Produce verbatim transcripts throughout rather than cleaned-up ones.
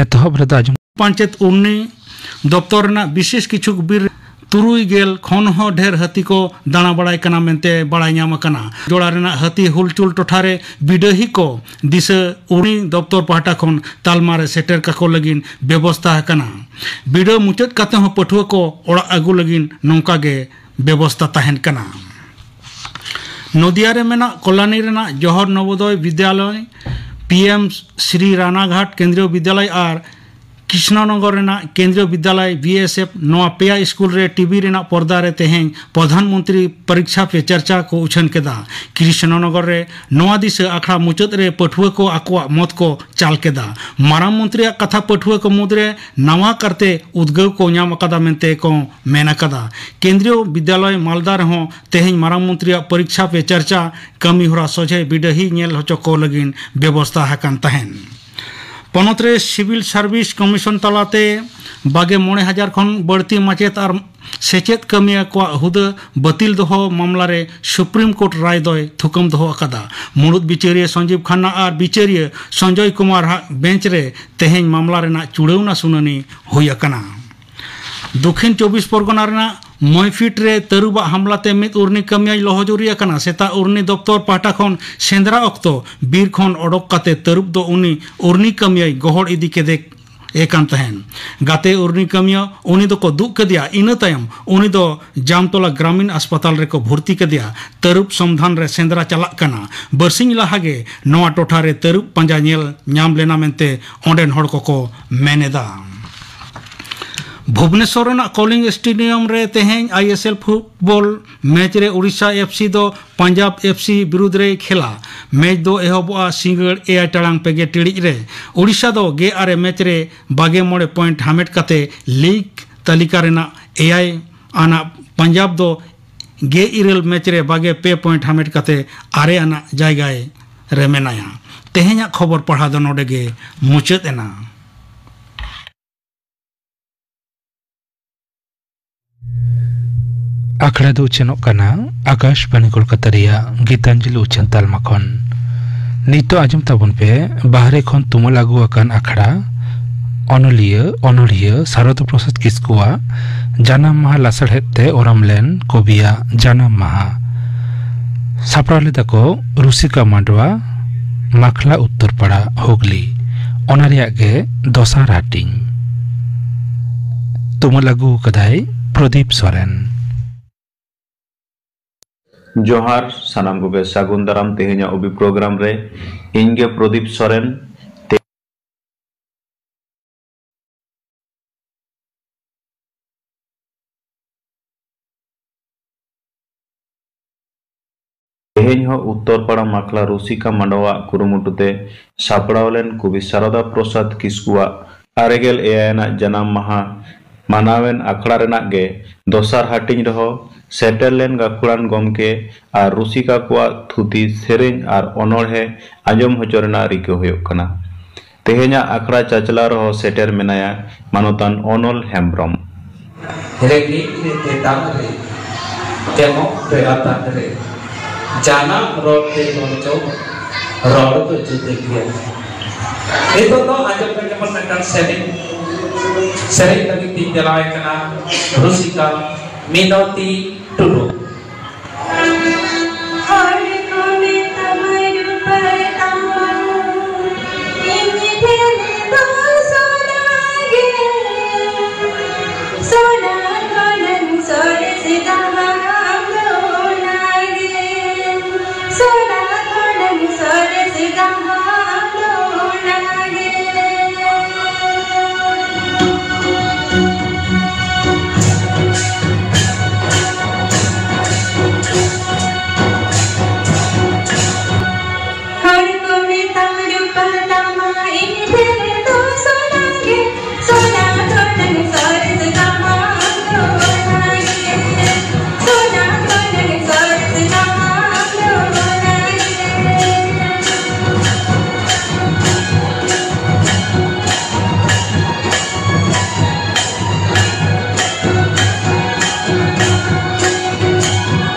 ᱮᱛᱚᱦᱚᱵ ᱨᱮᱫᱚ ᱟᱸᱡᱚᱢ ᱯᱟᱧᱪᱮᱛ ᱩᱨᱱᱤ ᱫᱚᱯᱛᱚᱨ ᱨᱮᱱᱟᱜ ᱵᱤᱥᱮᱥ ᱠᱤᱪᱷᱩ ᱵᱤᱨ ᱛᱩᱨᱩᱭ ᱜᱮᱞ ᱠᱷᱚᱱ ᱦᱚᱸ ᱰᱷᱮᱨ ᱦᱟᱹᱛᱤ ᱠᱚ ᱫᱟᱬᱟ ᱵᱟᱲᱟᱭ ᱠᱟᱱᱟ ᱢᱮᱱᱛᱮ ᱵᱟᱲᱟᱭ ᱧᱟᱢ ᱟᱠᱟᱱᱟ᱾ ᱡᱚᱲᱟ ᱨᱮᱱᱟᱜ ᱦᱟᱹᱛᱤ ᱦᱩᱞᱪᱩᱞ ᱴᱚᱴᱷᱟ ᱨᱮ ᱵᱤᱰᱟᱹᱦᱤ ᱠᱚ ᱫᱤᱥᱟᱹ ᱩᱨᱱᱤ ᱫᱚᱯᱛᱚᱨ ᱯᱟᱦᱴᱟ ᱠᱷᱚᱱ ᱛᱟᱞᱢᱟ ᱨᱮ ᱥᱮᱴᱮᱨ ᱠᱟᱠᱚ ᱞᱟᱹᱜᱤᱫ ᱵᱮᱵᱚᱥᱛᱟ ᱟᱠᱟᱱᱟ᱾ ᱵᱤᱰᱟᱹᱣ ᱢᱩᱪᱟᱹᱫ ᱠᱟᱛᱮ ᱦᱚᱸ ᱯᱟᱹᱴᱷᱩᱣᱟᱹ ᱠᱚ ᱚᱲᱟᱜ ᱟᱹᱜᱩ ᱞᱟᱹᱜᱤᱫ ᱱᱚᱝᱠᱟ ᱜᱮ ᱵᱮᱵᱚᱥᱛᱟ ᱛᱟᱦᱮᱱ ᱠᱟᱱᱟ᱾ ᱱᱚᱫᱤᱭᱟ ᱨᱮ ᱢᱮᱱᱟᱜ ᱠᱚᱞᱟᱱᱤ ᱨᱮᱱᱟᱜ ᱡᱚᱦᱚᱨ ᱱᱚᱵᱳᱫᱚᱭ ᱵᱤᱫᱽᱭᱟᱞᱚᱭ, ᱯᱤ ᱮᱢ ᱥᱨᱤ ᱨᱟᱱᱟᱜᱷᱟᱴ ᱠᱮᱱᱫᱨᱤᱭᱚ ᱵᱤᱫᱽᱭᱟᱞᱚᱭ ᱟᱨ ᱠᱨᱤᱥᱱᱚᱱᱚᱜᱚᱨ ᱨᱮᱱᱟᱜ ᱠᱮᱱᱫᱨᱤᱭᱚ ᱵᱤᱫᱽᱭᱟᱞᱚᱭ, ᱵᱤ ᱮᱥ ᱮᱯᱷ, ᱱᱚᱣᱟ ᱯᱮᱭᱟ ᱥᱠᱩᱞ ᱨᱮ ᱴᱤ ᱵᱷᱤ ᱨᱮᱱᱟᱜ ᱯᱚᱨᱫᱟ ᱨᱮ ᱛᱮᱦᱮᱧ ᱯᱨᱚᱫᱷᱟᱱ ᱢᱚᱱᱛᱨᱤ ᱯᱚᱨᱤᱠᱷᱟ ᱯᱮ ᱪᱟᱨᱪᱟ ᱠᱚ ᱩᱪᱷᱟᱹᱱ ᱠᱮᱫᱟ᱾ ᱠᱨᱤᱥᱱᱚᱱᱚᱜᱚᱨ ᱨᱮ ᱱᱚᱣᱟ ᱫᱤᱥᱟᱹ ᱟᱠᱷᱲᱟ ᱢᱩᱪᱟᱹᱫ ᱨᱮ ᱯᱟᱹᱴᱷᱩᱣᱟᱹ ᱠᱚ ᱟᱠᱚᱣᱟᱜ ᱢᱚᱛ ᱠᱚ ᱪᱟᱞ ᱠᱮᱫᱟ᱾ ᱢᱟᱨᱟᱝ ᱢᱚᱱᱛᱨᱤᱭᱟᱜ ᱠᱟᱛᱷᱟ ᱯᱟᱹᱴᱷᱩᱣᱟᱹ ᱠᱚ ᱢᱩᱫᱽᱨᱮ ᱱᱟᱣᱟ ᱠᱟᱨᱛᱮ ᱩᱫᱽᱜᱟᱹᱣ ᱠᱚ ᱧᱟᱢ ᱟᱠᱟᱫᱟ ᱢᱮᱱᱛᱮ ᱠᱚ ᱢᱮᱱ ᱟᱠᱟᱫᱟ᱾ ᱠᱮᱱᱫᱨᱤᱭᱚ ᱵᱤᱫᱽᱭᱟᱞᱚᱭ ᱢᱟᱞᱫᱟ ᱨᱮᱦᱚᱸ ᱛᱮᱦᱮᱧ ᱢᱟᱨᱟᱝ ᱢᱚᱱᱛᱨᱤᱭᱟᱜ ᱯᱚᱨᱤᱠᱷᱟ ᱯᱮ ᱪᱟᱨᱪᱟ ᱠᱟᱹᱢᱤ ᱦᱚᱨᱟ ᱥᱚᱡᱷᱮ ᱵᱤᱰᱟᱹᱦᱤ ᱧᱮᱞ ᱦᱚᱪᱚ ᱠᱚ ᱞᱟᱹᱜᱤᱫ ᱵᱮᱵᱚᱥᱛᱟ ᱟᱠᱟᱱ ᱛᱟᱦᱮᱸᱱ᱾ ᱯᱚᱱᱚᱛ ᱨᱮ ᱥᱤᱵᱤᱞ ᱥᱟᱨᱵᱷᱤᱥ ᱠᱚᱢᱤᱥᱚᱱ ᱛᱟᱞᱟᱛᱮ ᱵᱟᱜᱮ ᱢᱚᱬᱮ ᱦᱟᱡᱟᱨ ᱠᱷᱚᱱ ᱵᱟᱹᱲᱛᱤ ᱢᱟᱪᱮᱛ ᱟᱨ ᱥᱮᱪᱮᱫ ᱠᱟᱹᱢᱤᱭᱟᱹ ᱠᱚᱣᱟᱜ ᱦᱩᱫᱟᱹ ᱵᱟᱹᱛᱤᱞ ᱫᱚᱦᱚ ᱢᱟᱢᱞᱟ ᱨᱮ ᱥᱩᱯᱨᱤᱢ ᱠᱳᱨᱴ ᱨᱟᱭ ᱫᱚᱭ ᱛᱷᱩᱠᱟᱹᱢ ᱫᱚᱦᱚ ᱟᱠᱟᱫᱟ᱾ ᱢᱩᱲᱩᱫ ᱵᱤᱪᱟᱹᱨᱤᱭᱟᱹ ᱥᱚᱧᱡᱤᱵᱽ ᱠᱷᱟᱱᱱᱟ ᱟᱨ ᱵᱤᱪᱟᱹᱨᱤᱭᱟᱹ ᱥᱚᱧᱡᱚᱭ ᱠᱩᱢᱟᱨ ᱦᱟᱜ ᱵᱮᱧᱪ ᱨᱮ ᱛᱮᱦᱮᱧ ᱢᱟᱢᱞᱟ ᱨᱮᱱᱟᱜ ᱪᱩᱲᱟᱹᱣᱱᱟ ᱥᱩᱱᱟᱹᱱᱤ ᱦᱩᱭ ᱟᱠᱟᱱᱟ᱾ ᱫᱚᱠᱷᱤᱱ ᱪᱚᱵᱵᱤᱥ ᱯᱚᱨᱜᱚᱱᱟ ᱨᱮᱱᱟᱜ ᱢᱚᱭᱯᱷᱤᱴ ᱨᱮ ᱛᱟᱹᱨᱩᱵᱟᱜ ᱦᱟᱢᱞᱟ ᱛᱮ ᱢᱤᱫ ᱩᱨᱱᱤ ᱠᱟᱹᱢᱤᱭᱟᱹᱭ ᱞᱚᱦᱚᱡᱩᱨᱤ ᱟᱠᱟᱱᱟ᱾ ᱥᱮᱛᱟᱜ ᱩᱨᱱᱤ ᱫᱚᱯᱛᱚᱨ ᱯᱟᱦᱴᱟ ᱠᱷᱚᱱ ᱥᱮᱸᱫᱽᱨᱟ ᱚᱠᱛᱚ ᱵᱤᱨ ᱠᱷᱚᱱ ᱚᱰᱚᱠ ᱠᱟᱛᱮ ᱛᱟᱹᱨᱩᱵ ᱫᱚ ᱩᱱᱤ ᱩᱨᱱᱤ ᱠᱟᱹᱢᱤᱭᱟᱹᱭ ᱜᱚᱦᱚᱲ ᱤᱫᱤ ᱠᱮᱫᱮ ᱮ ᱠᱟᱱ ᱛᱟᱦᱮᱸᱱ᱾ ᱜᱟᱛᱮ ᱩᱨᱱᱤ ᱠᱟᱹᱢᱤᱭᱟᱹ ᱩᱱᱤ ᱫᱚᱠᱚ ᱫᱩᱜ ᱠᱮᱫᱮᱭᱟ᱾ ᱤᱱᱟᱹ ᱛᱟᱭᱚᱢ ᱩᱱᱤ ᱫᱚ ᱡᱟᱢᱛᱚᱞᱟ ᱜᱨᱟᱢᱤᱱ ᱟᱥᱯᱟᱛᱟᱞ ᱨᱮᱠᱚ ᱵᱷᱚᱨᱛᱤ ᱠᱮᱫᱮᱭᱟ᱾ ᱛᱟᱹᱨᱩᱵ ᱥᱚᱱᱫᱷᱟᱱ ᱨᱮ ᱥᱮᱸᱫᱽᱨᱟ ᱪᱟᱞᱟᱜ ᱠᱟᱱᱟ᱾ ᱵᱟᱨᱥᱤᱧ ᱞᱟᱦᱟ ᱜᱮ ᱱᱚᱣᱟ ᱴᱚᱴᱷᱟ ᱨᱮ ᱛᱟᱹᱨᱩᱵ ᱯᱟᱸᱡᱟ ᱧᱮᱞ ᱧᱟᱢ ᱞᱮᱱᱟ ᱢᱮᱱᱛᱮ ᱚᱸᱰᱮᱱ ᱦᱚᱲ ᱠᱚᱠᱚ ᱢᱮᱱ ᱮᱫᱟ᱾ ᱵᱷᱩᱵᱽᱱᱮᱥᱚᱨ ᱨᱮᱱᱟᱜ ᱠᱚᱞᱤᱝ ᱥᱴᱮᱰᱤᱭᱟᱢ ᱨᱮ ᱛᱮᱦᱮᱧ I S L football match ᱨᱮ ᱳᱰᱤᱥᱟ ᱮᱯᱷ ᱥᱤ ᱫᱚ ᱯᱟᱧᱡᱟᱵᱽ ᱮᱯᱷ ᱥᱤ ᱵᱤᱨᱩᱫᱽ ᱨᱮᱭ ᱠᱷᱮᱞᱟ᱾ ᱢᱮᱪ ᱫᱚ ᱮᱦᱚᱵᱚᱜᱼᱟ ᱥᱤᱸᱜᱟᱹᱲ ᱮᱭᱟᱭ ᱴᱟᱲᱟᱝ ᱯᱮᱜᱮ ᱴᱤᱲᱤᱡ ᱨᱮ᱾ ᱳᱰᱤᱥᱟ ᱫᱚ ᱜᱮᱞ ᱟᱨᱮ ᱢᱮᱪ ᱨᱮ ᱵᱟᱜᱮ ᱢᱚᱬᱮ ᱯᱚᱭᱮᱱᱴ ᱦᱟᱢᱮᱴ ᱠᱟᱛᱮ ᱞᱤᱜᱽ ᱛᱟᱹᱞᱤᱠᱟ ᱨᱮᱱᱟᱜ ᱮᱭᱟᱭ ᱟᱱᱟᱜ, ᱯᱟᱧᱡᱟᱵᱽ ᱫᱚ ᱜᱮᱞ ᱤᱨᱟᱹᱞ ᱢᱮᱪ ᱨᱮ ᱵᱟᱜᱮ ᱯᱮ ᱯᱚᱭᱮᱱᱴ ᱦᱟᱢᱮᱴ ᱠᱟᱛᱮ ᱟᱨᱮ ᱟᱱᱟᱜ ᱡᱟᱭᱜᱟᱭ ᱨᱮ ᱢᱮᱱᱟᱭᱟ᱾ ᱛᱮᱦᱮᱧᱟᱜ ᱠᱷᱚᱵᱚᱨ ᱯᱟᱲᱦᱟᱣ ᱫᱚ ᱱᱚᱰᱮ ᱜᱮ ᱢᱩᱪᱟᱹᱫ ᱮᱱᱟ᱾ ᱟᱠᱷᱲᱟ ᱫᱚ ᱩᱪᱷᱟᱹᱱᱚᱜ ᱠᱟᱱᱟ ᱟᱠᱟᱥᱵᱟᱬᱤ ᱠᱳᱞᱠᱟᱛᱟ ᱨᱮᱭᱟᱜ ᱜᱤᱛᱟᱧᱡᱚᱞᱤ ᱩᱪᱷᱟᱹᱱ ᱛᱟᱞᱢᱟ ᱠᱷᱚᱱ᱾ ᱱᱤᱛᱚᱜ ᱟᱸᱡᱚᱢ ᱛᱟᱵᱚᱱ ᱯᱮ ᱵᱟᱦᱨᱮ ᱠᱷᱚᱱ ᱛᱩᱢᱟᱹᱞ ᱟᱹᱜᱩ ᱟᱠᱟᱱ ᱟᱠᱷᱲᱟ, ᱚᱱᱚᱞᱤᱭᱟᱹ ᱚᱱᱚᱲᱦᱤᱭᱟᱹ ᱥᱟᱨᱚᱫᱟ ᱯᱨᱚᱥᱟᱫᱽ ᱠᱤᱥᱠᱩᱣᱟᱜ ᱡᱟᱱᱟᱢ ᱢᱟᱦᱟ ᱞᱟᱥᱟᱲᱦᱮᱫ ᱛᱮ ᱚᱨᱟᱢ ᱞᱮᱱ ᱠᱚᱵᱤᱭᱟᱜ ᱡᱟᱱᱟᱢ ᱢᱟᱦᱟ᱾ ᱥᱟᱯᱲᱟᱣ ᱞᱮᱫᱟ ᱠᱚ ᱨᱩᱥᱤᱠᱟ ᱢᱟᱰᱣᱟ, ᱢᱟᱠᱷᱞᱟ ᱩᱛᱛᱚᱨᱯᱟᱲᱟ, ᱦᱩᱜᱽᱞᱤ᱾ ᱚᱱᱟ ᱨᱮᱭᱟᱜ ᱜᱮ ᱫᱚᱥᱟᱨ ᱦᱟᱹᱴᱤᱧ᱾ ᱛᱩᱢᱟᱹᱞ ᱟᱹᱜᱩ ᱟᱠᱟᱫᱟᱭ ᱯᱨᱚᱫᱤᱯ ᱥᱚᱨᱮᱱ᱾ ᱡᱚᱦᱟᱨ ᱥᱟᱱᱟᱢ ᱠᱚᱜᱮ, ᱥᱟᱹᱜᱩᱱ ᱫᱟᱨᱟᱢ ᱛᱮᱦᱮᱧᱟᱜ ᱚᱵᱤ ᱯᱨᱳᱜᱨᱟᱢ ᱨᱮ᱾ ᱤᱧ ᱜᱮ ᱯᱨᱚᱫᱤᱯ ᱥᱚᱨᱮᱱ᱾ ᱛᱮᱦᱮᱧ ᱦᱚᱸ ᱩᱛᱛᱚᱨ ᱯᱟᱲᱟ ᱢᱟᱠᱷᱞᱟ ᱨᱩᱥᱤᱠᱟ ᱢᱟᱰᱣᱟᱣᱟᱜ ᱠᱩᱨᱩᱢᱩᱴᱩ ᱛᱮ ᱥᱟᱯᱲᱟᱣ ᱞᱮᱱ ᱠᱚᱵᱤ ᱥᱟᱨᱚᱫᱟ ᱯᱨᱚᱥᱟᱫᱽ ᱠᱤᱥᱠᱩᱣᱟᱜ ᱟᱨᱮ ᱜᱮᱞ ᱮᱭᱟᱭ ᱟᱱᱟᱜ ᱡᱟᱱᱟᱢ ᱢᱟᱦᱟ ᱢᱟᱱᱟᱣᱮᱱ ᱟᱠᱷᱲᱟ ᱨᱮᱱᱟᱜ ᱜᱮ ᱫᱚᱥᱟᱨ ᱦᱟᱹᱴᱤᱧ ᱨᱮᱦᱚᱸ ᱥᱮᱴᱮᱨ ᱞᱮᱱ ᱜᱟᱹᱠᱷᱩᱲᱟᱱ ᱜᱚᱢᱠᱮ ᱟᱨ ᱨᱩᱥᱤᱠᱟ ᱠᱚᱣᱟᱜ ᱛᱷᱩᱛᱤ, ᱥᱮᱨᱮᱧ ᱟᱨ ᱚᱱᱚᱬᱦᱮ ᱟᱸᱡᱚᱢ ᱦᱚᱪᱚ ᱨᱮᱱᱟᱜ ᱨᱤᱠᱟᱹ ᱦᱩᱭᱩᱜ ᱠᱟᱱᱟ᱾ ᱛᱮᱦᱮᱧᱟᱜ ᱟᱠᱷᱲᱟ ᱪᱟᱪᱞᱟᱣ ᱨᱮᱦᱚᱸ ᱥᱮᱴᱮᱨ ᱢᱮᱱᱟᱭᱟ ᱢᱟᱱᱚᱛᱟᱱ ᱚᱱᱚᱞ ᱦᱮᱢᱵᱽᱨᱚᱢ᱾ ᱨᱮᱸᱜᱮᱡ ᱨᱮ ᱛᱮᱛᱟᱝ ᱨᱮ, ᱛᱮᱢᱚᱜ ᱯᱮᱲᱟ ᱛᱟᱠ ᱨᱮ, ᱡᱟᱱᱟᱢ ᱨᱚᱲ ᱛᱮ ᱨᱚᱲ ᱪᱚ, ᱨᱚᱲ ᱫᱚ ᱡᱩᱫᱟᱹ ᱜᱮᱭᱟ᱾ ᱱᱤᱛᱚᱜ ᱫᱚ ᱟᱸᱡᱚᱢ ᱯᱮ ᱡᱮᱢᱚᱱ ᱢᱤᱫᱴᱟᱝ ᱥᱮᱨᱮᱧ, ᱥᱮᱨᱮᱧ ᱞᱟᱹᱜᱤᱫ ᱛᱤᱧ ᱫᱮᱞᱟᱭ ᱠᱟᱱᱟ ᱨᱩᱥᱤᱠᱟ ᱢᱤᱱᱚᱛᱤ ᱴᱩᱰᱩ᱾ ᱦᱚᱲ ᱠᱚ ᱢᱮᱛᱟᱢᱟ ᱨᱩᱯᱟᱹ ᱛᱟᱢᱟ, ᱤᱧ ᱴᱷᱮᱱ ᱫᱚ ᱥᱚᱱᱟ ᱜᱮ, ᱥᱚᱱᱟ ᱠᱷᱚᱱᱟᱝ ᱥᱚᱨᱮᱥ ᱡᱟᱦᱟᱸ ᱫᱚ ᱚᱱᱟ ᱜᱮ, ᱥᱚᱱᱟ ᱠᱷᱚᱱᱟᱝ ᱥᱚᱨᱮᱥ ᱡᱟᱦᱟᱸ ᱫᱚ ᱚᱱᱟ ᱜᱮ᱾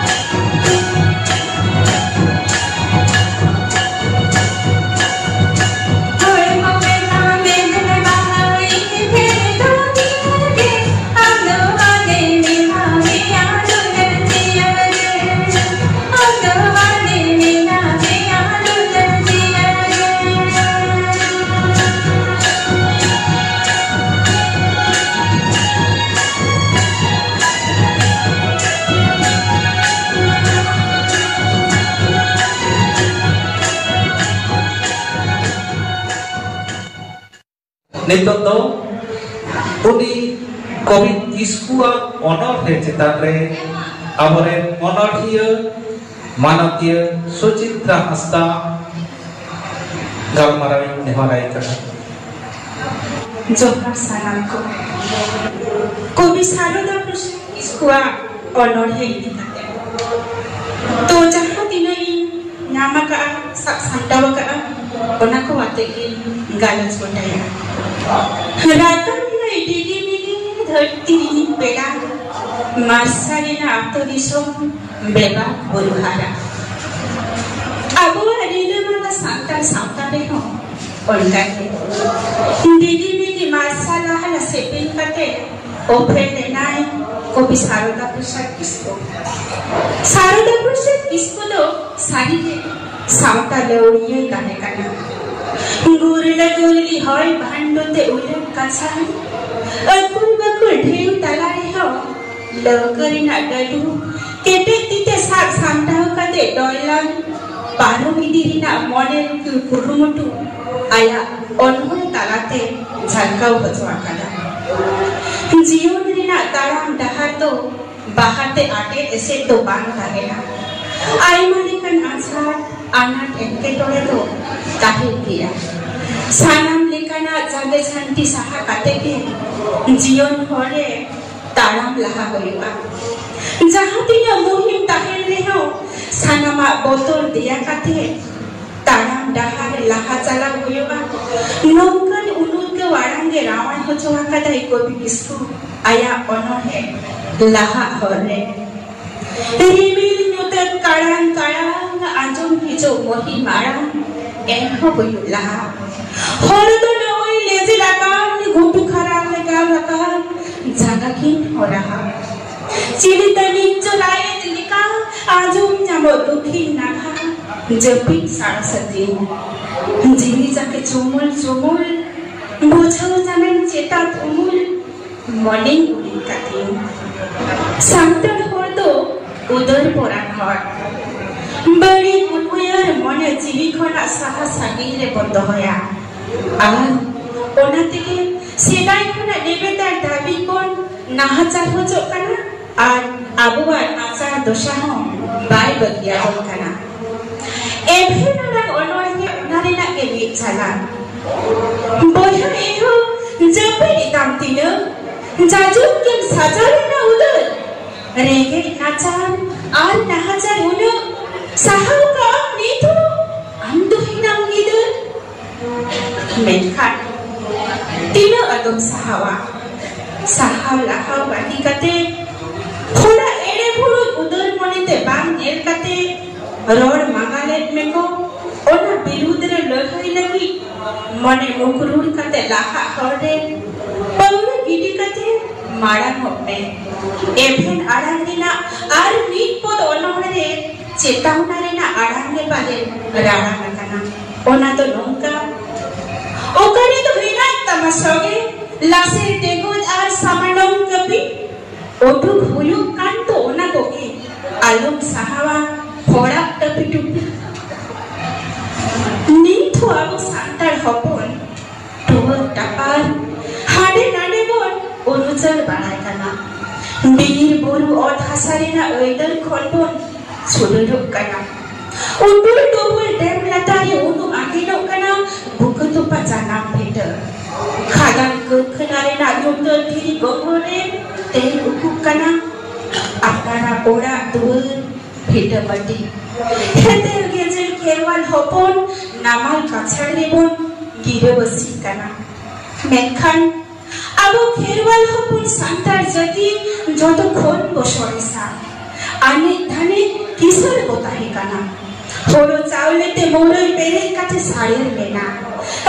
ᱱᱤᱛᱚᱜ ᱫᱚ ᱩᱱᱤ ᱠᱚᱵᱤ ᱠᱤᱥᱠᱩᱣᱟᱜ ᱚᱱᱚᱬᱦᱮ ᱪᱮᱛᱟᱱ ᱨᱮ ᱟᱵᱚᱨᱮᱱ ᱚᱱᱚᱬᱦᱤᱭᱟᱹ ᱢᱟᱱᱚᱛᱤᱭᱟᱹ ᱥᱩᱪᱤᱛᱨᱟ ᱦᱟᱸᱥᱫᱟ ᱜᱟᱞᱢᱟᱨᱟᱣ ᱤᱧ ᱱᱮᱦᱚᱨᱟᱭ ᱠᱟᱱᱟ᱾ ᱡᱚᱦᱟᱨ ᱥᱟᱱᱟᱢ ᱠᱚ᱾ ᱠᱚᱵᱤ ᱥᱟᱨᱚᱫᱟ ᱯᱨᱚᱥᱟᱫᱽ ᱠᱤᱥᱠᱩᱣᱟᱜ ᱚᱱᱚᱬᱦᱮ ᱤᱫᱤ ᱠᱟᱛᱮ᱾ ᱛᱚ ᱡᱟᱦᱟᱸ ᱛᱤᱱᱟᱹᱜ ᱤᱧ ᱧᱟᱢ ᱟᱠᱟᱫᱼᱟ, ᱥᱟᱵ ᱥᱟᱢᱴᱟᱣ ᱟᱠᱟᱫᱼᱟ, ᱚᱱᱟ ᱠᱚ ᱟᱛᱮ ᱜᱮ ᱜᱟᱞᱚᱪ ᱜᱚᱴᱟᱭᱟ᱾ ᱨᱟᱛᱟᱝ ᱨᱮ ᱰᱤᱜᱤ ᱢᱤᱜᱤ ᱫᱷᱟᱹᱨᱛᱤ ᱨᱤᱱᱤᱡ ᱯᱮᱲᱟ, ᱢᱟᱨᱥᱟᱞ ᱨᱮᱱᱟᱜ ᱟᱹᱛᱩ ᱫᱤᱥᱚᱢ ᱵᱮᱵᱟ ᱵᱩᱨᱩ ᱦᱟᱨᱟ᱾ ᱟᱵᱚᱣᱟᱜ ᱨᱤᱞᱟᱹᱢᱟᱞᱟ ᱥᱟᱱᱛᱟᱲ ᱥᱟᱶᱛᱟ ᱨᱮᱦᱚᱸ ᱚᱱᱠᱟᱜᱮ ᱰᱤᱜᱤ ᱢᱤᱜᱤ ᱢᱟᱨᱥᱟᱞ ᱞᱟᱦᱟ ᱥᱮᱯᱮᱧ ᱠᱟᱛᱮ ᱚᱯᱮᱞ ᱞᱮᱱᱟᱭ ᱠᱚᱵᱤ ᱥᱟᱨᱚᱫᱟ ᱯᱨᱚᱥᱟᱫᱽ ᱠᱤᱥᱠᱩ᱾ ᱥᱟᱨᱚᱫᱟ ᱯᱨᱚᱥᱟᱫᱽ ᱠᱤᱥᱠᱩ ᱫᱚ ᱥᱟᱹᱨᱤᱜᱮ ᱥᱟᱶᱛᱟ ᱞᱟᱹᱣᱲᱤᱭᱟᱹᱭ ᱛᱟᱦᱮᱸ ᱠᱟᱱᱟ᱾ ᱜᱩᱨᱞᱟᱹ ᱜᱩᱨᱞᱤ ᱦᱚᱭ ᱵᱷᱟᱱᱰᱚ ᱛᱮ ᱩᱭᱞᱟᱹ ᱠᱟᱪᱷᱟᱲ, ᱟᱹᱠᱩᱨ ᱵᱟᱹᱠᱩᱨ ᱰᱷᱮᱣ ᱛᱟᱞᱟ ᱨᱮᱦᱚᱸ ᱞᱟᱹᱣᱠᱟᱹ ᱨᱮᱱᱟᱜ ᱰᱟᱹᱰᱩ ᱠᱮᱴᱮᱡ ᱛᱤ ᱛᱮ ᱥᱟᱵ ᱥᱟᱢᱴᱟᱣ ᱠᱟᱛᱮ ᱰᱚᱭᱞᱟᱝ ᱯᱟᱨᱚᱢ ᱤᱫᱤ ᱨᱮᱱᱟᱜ ᱢᱚᱱᱮ ᱨᱩᱴᱩ ᱠᱩᱨᱩᱢᱩᱴᱩ ᱟᱭᱟᱜ ᱚᱱᱚᱬᱦᱮ ᱛᱟᱞᱟᱛᱮ ᱡᱷᱟᱞᱠᱟᱣ ᱦᱚᱪᱚ ᱟᱠᱟᱫᱟ᱾ ᱡᱤᱭᱚᱱ ᱨᱮᱱᱟᱜ ᱛᱟᱲᱟᱢ ᱰᱟᱦᱟᱨ ᱫᱚ ᱵᱟᱦᱟᱨ ᱛᱮ ᱟᱴᱮᱫ ᱮᱥᱮᱫ ᱫᱚ ᱵᱟᱝ ᱛᱟᱦᱮᱱᱟ᱾ ᱟᱭᱢᱟ ᱞᱮᱠᱟᱱ ᱟᱡᱷᱟᱴ, ᱟᱱᱟᱴ, ᱮᱴᱠᱮᱴᱚᱬᱮ ᱫᱚ ᱛᱟᱦᱮᱱ ᱜᱮᱭᱟ᱾ ᱥᱟᱱᱟᱢ ᱞᱮᱠᱟᱱᱟᱜ ᱡᱟᱸᱜᱮ ᱡᱷᱟᱹᱱᱴᱤ ᱥᱟᱦᱟ ᱠᱟᱛᱮ ᱜᱮ ᱡᱤᱭᱚᱱ ᱦᱚᱨ ᱨᱮ ᱛᱟᱲᱟᱢ ᱞᱟᱦᱟ ᱦᱩᱭᱩᱜᱼᱟ᱾ ᱡᱟᱦᱟᱸ ᱛᱤᱱᱟᱹᱜ ᱢᱩᱦᱤᱢ ᱛᱟᱦᱮᱱ ᱨᱮᱦᱚᱸ, ᱥᱟᱱᱟᱢᱟᱜ ᱵᱚᱛᱚᱨ ᱫᱮᱭᱟ ᱠᱟᱛᱮ ᱛᱟᱲᱟᱢ ᱰᱟᱦᱟᱨ ᱞᱟᱦᱟ ᱪᱟᱞᱟᱣ ᱦᱩᱭᱩᱜᱼᱟ᱾ ᱱᱚᱝᱠᱟᱱ ᱩᱱᱩᱫᱽᱜᱟᱹᱣ ᱟᱲᱟᱝ ᱜᱮ ᱨᱟᱣᱟᱞ ᱦᱚᱪᱚ ᱟᱠᱟᱫᱟᱭ ᱠᱚᱵᱤ ᱠᱤᱥᱠᱩ ᱟᱭᱟᱜ ᱚᱱᱚᱬᱦᱮ ᱞᱟᱦᱟᱜ ᱦᱚᱨ ᱨᱮ᱾ ᱨᱤᱢᱤᱞ ᱧᱩᱛᱟᱹᱛ ᱠᱟᱲᱟᱝ ᱠᱟᱲᱟᱝ ᱟᱸᱡᱚᱢ ᱦᱤᱡᱩᱜ ᱢᱚᱦᱤᱢ ᱟᱲᱟᱝ ᱮᱱᱦᱚᱸ ᱦᱩᱭᱩᱜ ᱞᱟᱦᱟ᱾ ᱦᱚᱨ ᱫᱚ ᱱᱚᱜᱼᱚᱭ ᱞᱮᱸᱡᱮᱫ ᱟᱠᱟᱱ, ᱜᱷᱩᱴᱩ ᱠᱷᱟᱨᱟ ᱞᱮᱜᱟᱣ ᱟᱠᱟᱱ ᱡᱟᱸᱜᱟ ᱠᱤᱱ ᱦᱚᱨᱟᱦᱟ᱾ ᱪᱤᱞᱤ ᱛᱟᱹᱱᱤᱡ ᱪᱚ ᱨᱟᱭᱮᱫ ᱞᱮᱠᱟ ᱟᱸᱡᱚᱢ ᱧᱟᱢᱚᱜ ᱫᱩᱠᱷᱤᱱ ᱱᱟᱠᱷᱟ ᱡᱟᱹᱯᱤᱫ ᱥᱟᱲᱟ ᱥᱟᱹᱛᱤᱧ᱾ ᱡᱤᱣᱤ ᱡᱟᱠᱮ ᱪᱩᱢᱩᱞ ᱪᱩᱢᱩᱞ ᱵᱩᱡᱷᱟᱹᱣ ᱧᱟᱢᱮᱱ ᱪᱮᱛᱟᱛ ᱩᱢᱩᱞ ᱢᱚᱱᱮᱧ ᱩᱨᱤᱡ ᱠᱟᱛᱤᱧ᱾ ᱥᱟᱱᱛᱟᱲ ᱦᱚᱲ ᱫᱚ ᱩᱫᱟᱹᱨ ᱯᱚᱨᱟᱱ ᱦᱚᱲ᱾ ᱵᱟᱹᱲᱤᱡ ᱩᱭᱦᱟᱹᱨ ᱢᱚᱱᱮ ᱡᱤᱣᱤ ᱠᱷᱚᱱᱟᱜ ᱥᱟᱦᱟ ᱥᱟᱺᱜᱤᱧ ᱨᱮᱵᱚᱱ ᱫᱚᱦᱚᱭᱟ᱾ ᱟᱨ ᱚᱱᱟ ᱛᱮᱜᱮ ᱥᱮᱫᱟᱭ ᱠᱷᱚᱱᱟᱜ ᱱᱮᱵᱮᱛᱟᱨ ᱫᱷᱟᱹᱵᱤᱡ ᱵᱚᱱ ᱱᱟᱦᱟᱪᱟᱨ ᱦᱚᱪᱚᱜ ᱠᱟᱱᱟ ᱟᱨ ᱟᱵᱚᱣᱟᱜ ᱟᱪᱟᱨ ᱫᱚᱥᱟ ᱦᱚᱸ ᱵᱟᱭ ᱵᱟᱹᱜᱤᱭᱟᱵᱚᱱ ᱠᱟᱱᱟ᱾ ᱮᱵᱷᱮᱱ ᱟᱲᱟᱝ ᱚᱱᱚᱬᱦᱮ ᱚᱱᱟ ᱨᱮᱱᱟᱜ ᱜᱮ ᱢᱤᱫ ᱪᱟᱞᱟ᱾ ᱵᱚᱭᱦᱟ ᱮᱦᱚ ᱡᱟᱹᱯᱤᱫ ᱮᱫᱟᱢ ᱛᱤᱱᱟᱹᱜ, ᱡᱟᱡᱩᱢ ᱜᱮᱢ ᱥᱟᱡᱟᱣ ᱮᱱᱟ ᱩᱫᱟᱹᱨ᱾ ᱨᱮᱸᱜᱮᱡ ᱱᱟᱪᱟᱨ ᱟᱨ ᱱᱟᱦᱟᱪᱟᱨ ᱩᱱᱟᱹᱜ, ᱥᱟᱦᱟᱣ ᱠᱟᱜ ᱟᱢ ᱱᱤᱛ ᱦᱚᱸ ᱟᱢ ᱫᱚ ᱦᱮᱱᱟᱢ ᱜᱤᱫᱟᱹᱨ᱾ ᱢᱮᱱᱠᱷᱟᱱ ᱛᱤᱱᱟᱹᱜ ᱟᱫᱚᱢ ᱥᱟᱦᱟᱣᱟ? ᱥᱟᱦᱟᱣ ᱞᱟᱦᱟᱣ ᱵᱟᱹᱜᱤ ᱠᱟᱛᱮ, ᱦᱚᱲᱟᱜ ᱮᱲᱮ ᱵᱷᱩᱲᱩᱡ ᱩᱫᱟᱹᱨ ᱢᱚᱱᱮᱛᱮ ᱵᱟᱝ ᱧᱮᱞ ᱠᱟᱛᱮ, ᱨᱚᱲ ᱢᱟᱸᱜᱟᱞᱮᱫ ᱢᱮᱠᱚ, ᱚᱱᱟ ᱵᱤᱨᱩᱫᱽ ᱨᱮ ᱞᱟᱹᱲᱦᱟᱹᱭ ᱞᱟᱹᱜᱤᱫ ᱢᱚᱱᱮ ᱢᱩᱠᱨᱩᱲ ᱠᱟᱛᱮ ᱞᱟᱦᱟᱜ ᱦᱚᱨ ᱨᱮ ᱯᱟᱹᱣᱲᱤ ᱜᱤᱰᱤ ᱠᱟᱛᱮ ᱢᱟᱲᱟᱝᱚᱜ ᱢᱮ᱾ ᱮᱵᱷᱮᱱ ᱟᱲᱟᱝ ᱨᱮᱱᱟᱜ ᱟᱨ ᱢᱤᱫ ᱯᱚᱫ ᱚᱱᱚᱬᱦᱮ ᱨᱮ ᱪᱮᱛᱟᱣᱱᱟ ᱨᱮᱱᱟᱜ ᱟᱲᱟᱝ ᱨᱮ ᱯᱟᱞᱮᱱ ᱨᱟᱲᱟᱝ ᱟᱠᱟᱱᱟ᱾ ᱚᱱᱟ ᱫᱚ ᱱᱚᱝᱠᱟ, ᱚᱠᱟᱨᱮ ᱫᱚ ᱦᱮᱱᱟᱜ ᱛᱟᱢᱟ ᱥᱚᱜᱮ, ᱞᱟᱥᱮᱨ ᱰᱮᱸᱜᱚᱡ ᱟᱨ ᱥᱟᱢᱟᱱᱚᱢ ᱠᱟᱹᱯᱤ? ᱩᱰᱩᱠ ᱦᱩᱭᱩᱜ ᱠᱟᱱ ᱫᱚ ᱚᱱᱟ ᱠᱚᱜᱮ, ᱟᱞᱚᱢ ᱥᱟᱦᱟᱣᱟ ᱦᱚᱲᱟᱜ ᱴᱟᱹᱯᱤ ᱴᱩᱯᱤ᱾ ᱱᱤᱛ ᱦᱚᱸ ᱟᱵᱚ ᱥᱟᱱᱛᱟᱲ ᱦᱚᱯᱚᱱ ᱴᱩᱣᱟᱹᱨ ᱴᱟᱯᱟᱨ ᱦᱟᱸᱰᱮ ᱱᱟᱰᱮ ᱵᱚᱱ ᱩᱱᱩᱪᱟᱹᱨ ᱵᱟᱲᱟᱭ ᱠᱟᱱᱟ᱾ ᱵᱤᱨ ᱵᱩᱨᱩ ᱚᱛ ᱦᱟᱥᱟ ᱨᱮᱱᱟᱜ ᱟᱹᱭᱫᱟᱹᱨ ᱠᱷᱚᱱ ᱵᱚᱱ ᱪᱷᱩᱰᱟᱹᱨᱚᱜ ᱠᱟᱱᱟ᱾ ᱩᱴᱩᱞ ᱴᱩᱵᱩᱞ ᱰᱮᱢ ᱞᱟᱛᱟᱨ ᱨᱮ ᱩᱱᱩᱢ ᱟᱸᱜᱮᱱᱚᱜ ᱠᱟᱱᱟ ᱵᱩᱠᱟᱹ ᱛᱚᱯᱟ ᱡᱟᱱᱟᱢ ᱵᱷᱤᱴᱟᱹ᱾ ᱠᱷᱟᱫᱟᱱ ᱠᱟᱹᱨᱠᱷᱟᱱᱟ ᱨᱮᱱᱟᱜ ᱧᱩᱛᱟᱹ ᱫᱷᱤᱨᱤ ᱜᱚᱜᱚᱨ ᱨᱮ ᱛᱮᱧ ᱩᱠᱩᱜ ᱠᱟᱱᱟ᱾ ᱟᱯᱱᱟᱨᱟᱜ ᱚᱲᱟᱜ ᱫᱩᱣᱟᱹᱨ ᱵᱷᱤᱴᱟᱹ ᱢᱟᱹᱴᱤ᱾ ᱦᱮᱸᱫᱮ ᱜᱮᱡᱮᱨ ᱠᱷᱮᱨᱣᱟᱞ ᱦᱚᱯᱚᱱ ᱱᱟᱢᱟᱞ ᱠᱟᱪᱷᱟᱲ ᱨᱮᱵᱚᱱ ᱜᱤᱨᱟᱹᱵᱟᱹᱥᱤᱜ ᱠᱟᱱᱟ᱾ ᱢᱮᱱᱠᱷᱟᱱ ᱟᱵᱚ ᱠᱷᱮᱨᱣᱟᱞ ᱦᱚᱯᱚᱱ ᱥᱟᱱᱛᱟᱲ ᱡᱟᱹᱛᱤ ᱡᱚᱛᱚ ᱠᱷᱚᱱ ᱵᱚ ᱥᱚᱨᱮᱥᱟ᱾ ᱟᱱᱮᱡ ᱫᱷᱟᱱᱮᱡ ᱠᱤᱥᱟᱹᱬ ᱵᱚ ᱛᱟᱦᱮᱸ ᱠᱟᱱᱟ᱾ ᱦᱳᱲᱳ ᱪᱟᱣᱞᱮ ᱛᱮ ᱢᱟᱹᱨᱟᱹᱭ ᱯᱮᱨᱮᱡ ᱠᱟᱛᱮ ᱥᱟᱨᱮᱲ ᱞᱮᱱᱟ᱾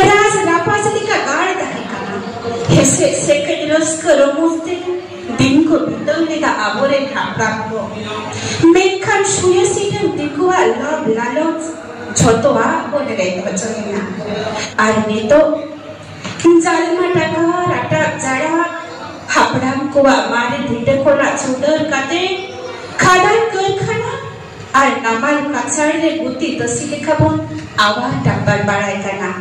ᱨᱟᱡᱽ ᱨᱟᱯᱟᱡᱽ ᱞᱮᱠᱟ ᱜᱟᱲ ᱛᱟᱦᱮᱸ ᱠᱟᱱᱟ᱾ ᱦᱮᱥᱮᱡ ᱥᱮᱠᱮᱡ ᱨᱟᱹᱥᱠᱟᱹ ᱨᱚᱢᱚᱡᱽ ᱛᱮ ᱫᱤᱱ ᱠᱚ ᱵᱤᱛᱟᱹᱣ ᱞᱮᱫᱟ ᱟᱵᱚᱨᱮᱱ ᱦᱟᱯᱲᱟᱢ ᱠᱚ᱾ ᱢᱮᱱᱠᱷᱟᱱ ᱥᱩᱭᱟᱹ ᱥᱤᱴᱟᱹᱢ ᱫᱤᱠᱩᱣᱟᱜ ᱞᱚᱵᱽ ᱞᱟᱞᱚᱪ ᱡᱷᱚᱛᱚᱣᱟᱜ ᱵᱚᱱ ᱨᱮᱡ ᱦᱚᱪᱚᱭᱮᱱᱟ᱾ ᱟᱨ ᱱᱤᱛᱚᱜ ᱡᱟᱞᱢᱟ ᱴᱟᱠᱟ ᱨᱟᱴᱟᱜ ᱡᱟᱲᱟᱜ, ᱦᱟᱯᱲᱟᱢ ᱠᱚᱣᱟᱜ ᱢᱟᱨᱮ ᱵᱷᱤᱴᱟᱹ ᱠᱷᱚᱱᱟᱜ ᱪᱷᱩᱰᱟᱹᱨ ᱠᱟᱛᱮ ᱠᱷᱟᱫᱟᱱ ᱠᱟᱹᱨᱠᱷᱟᱱᱟ ᱟᱨ ᱱᱟᱢᱟᱞ ᱠᱟᱪᱷᱟᱲ ᱨᱮ ᱜᱩᱛᱤ ᱛᱟᱹᱥᱤ ᱞᱮᱠᱟ ᱵᱚᱱ ᱟᱣᱟᱨ ᱴᱟᱯᱟᱨ ᱵᱟᱲᱟᱭ ᱠᱟᱱᱟ᱾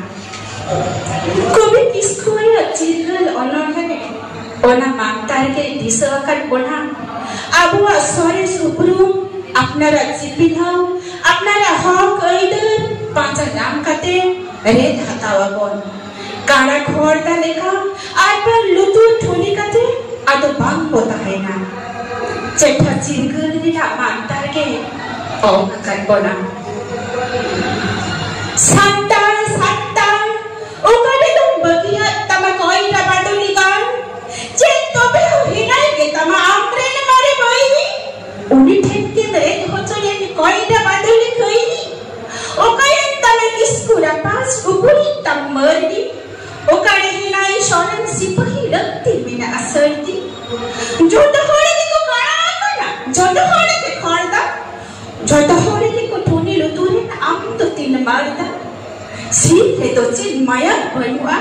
ᱠᱚᱵᱤ ᱠᱤᱥᱠᱩ ᱟᱭᱟᱜ ᱪᱤᱨᱜᱟᱹᱞ ᱚᱱᱚᱬᱦᱮ ᱨᱮ ᱚᱱᱟ ᱢᱟᱱᱛᱟᱨ ᱜᱮ ᱫᱤᱥᱟᱹ ᱟᱠᱟᱫ ᱵᱚᱱᱟ᱾ ᱟᱵᱚᱣᱟᱜ ᱥᱚᱨᱮᱥ ᱩᱯᱨᱩᱢ, ᱟᱯᱱᱟᱨᱟᱜ ᱪᱤᱯᱤᱞᱟᱣ, ᱟᱯᱱᱟᱨᱟᱜ ᱦᱚᱠ ᱟᱹᱭᱫᱟᱹᱨ ᱯᱟᱸᱡᱟ ᱧᱟᱢ ᱠᱟᱛᱮ ᱨᱮᱫ ᱦᱟᱛᱟᱣ ᱟᱵᱚᱱ᱾ ᱠᱟᱬᱟ ᱠᱷᱚᱲᱫᱟ ᱞᱮᱠᱟ ᱟᱨ ᱵᱟᱝ ᱞᱩᱛᱩᱨ ᱴᱷᱩᱞᱤ ᱠᱟᱛᱮ ᱟᱫᱚ ᱵᱟᱝ ᱵᱚ ᱛᱟᱦᱮᱱᱟ᱾ ᱪᱮᱴᱷᱟ ᱪᱤᱨᱜᱟᱹᱞ ᱨᱮᱱᱟᱜ ᱢᱟᱱᱛᱟᱨ ᱜᱮ ᱚᱝ ᱟᱠᱟᱫ ᱵᱚᱱᱟ᱾ ᱥᱟᱱᱛᱟᱲ, ᱥᱟᱱᱛᱟᱲ, ᱚᱠᱟ ᱨᱮᱫᱚᱢ ᱵᱟᱹᱜᱤᱭᱟᱫ ᱛᱟᱢᱟ ᱠᱚᱭᱨᱟ ᱵᱟᱫᱚᱞᱤ ᱜᱟᱲ? ᱪᱮᱫ ᱛᱚᱵᱮ ᱦᱚᱸ ᱦᱮᱱᱟᱭ ᱜᱮ ᱛᱟᱢᱟ ᱟᱢᱨᱮᱱ ᱢᱟᱨᱮ ᱵᱟᱹᱭᱨᱤ? ᱩᱱᱤ ᱴᱷᱮᱱ ᱜᱮᱢ ᱨᱮᱡ ᱦᱚᱪᱚᱭᱮᱱ ᱠᱚᱭᱨᱟ ᱵᱟᱫᱚᱞᱤ ᱠᱷᱟᱹᱭᱨᱤ? ᱚᱠᱟᱭᱮᱱ ᱛᱟᱢᱟ ᱠᱤᱥᱠᱩ ᱨᱟᱯᱟᱡᱽ, ᱩᱠᱩᱨᱤᱡ ᱛᱟᱢ ᱢᱟᱹᱨᱰᱤ? ᱚᱠᱟᱨᱮ ᱦᱮᱱᱟᱭ ᱥᱚᱨᱮᱱ ᱥᱤᱯᱟᱹᱦᱤ ᱞᱟᱹᱠᱛᱤ ᱢᱮᱱᱟᱜᱼᱟ ᱥᱟᱹᱨᱫᱤ? ᱡᱚᱛᱚ ᱦᱚᱲ ᱜᱮᱠᱚ ᱠᱟᱬᱟ ᱟᱠᱟᱱᱟ, ᱡᱚᱛᱚ ᱦᱚᱲ ᱜᱮ ᱠᱷᱚᱲᱫᱟ, ᱡᱚᱛᱚ ᱦᱚᱲ ᱜᱮᱠᱚ ᱴᱷᱩᱱᱤ ᱞᱩᱛᱩᱨᱮᱱ ᱟᱢ ᱫᱚ ᱛᱤᱱ ᱢᱟᱨᱫᱟ? ᱥᱤᱨ ᱨᱮᱫᱚ ᱪᱮᱫ ᱢᱟᱭᱟ ᱵᱟᱹᱱᱩᱜᱼᱟ?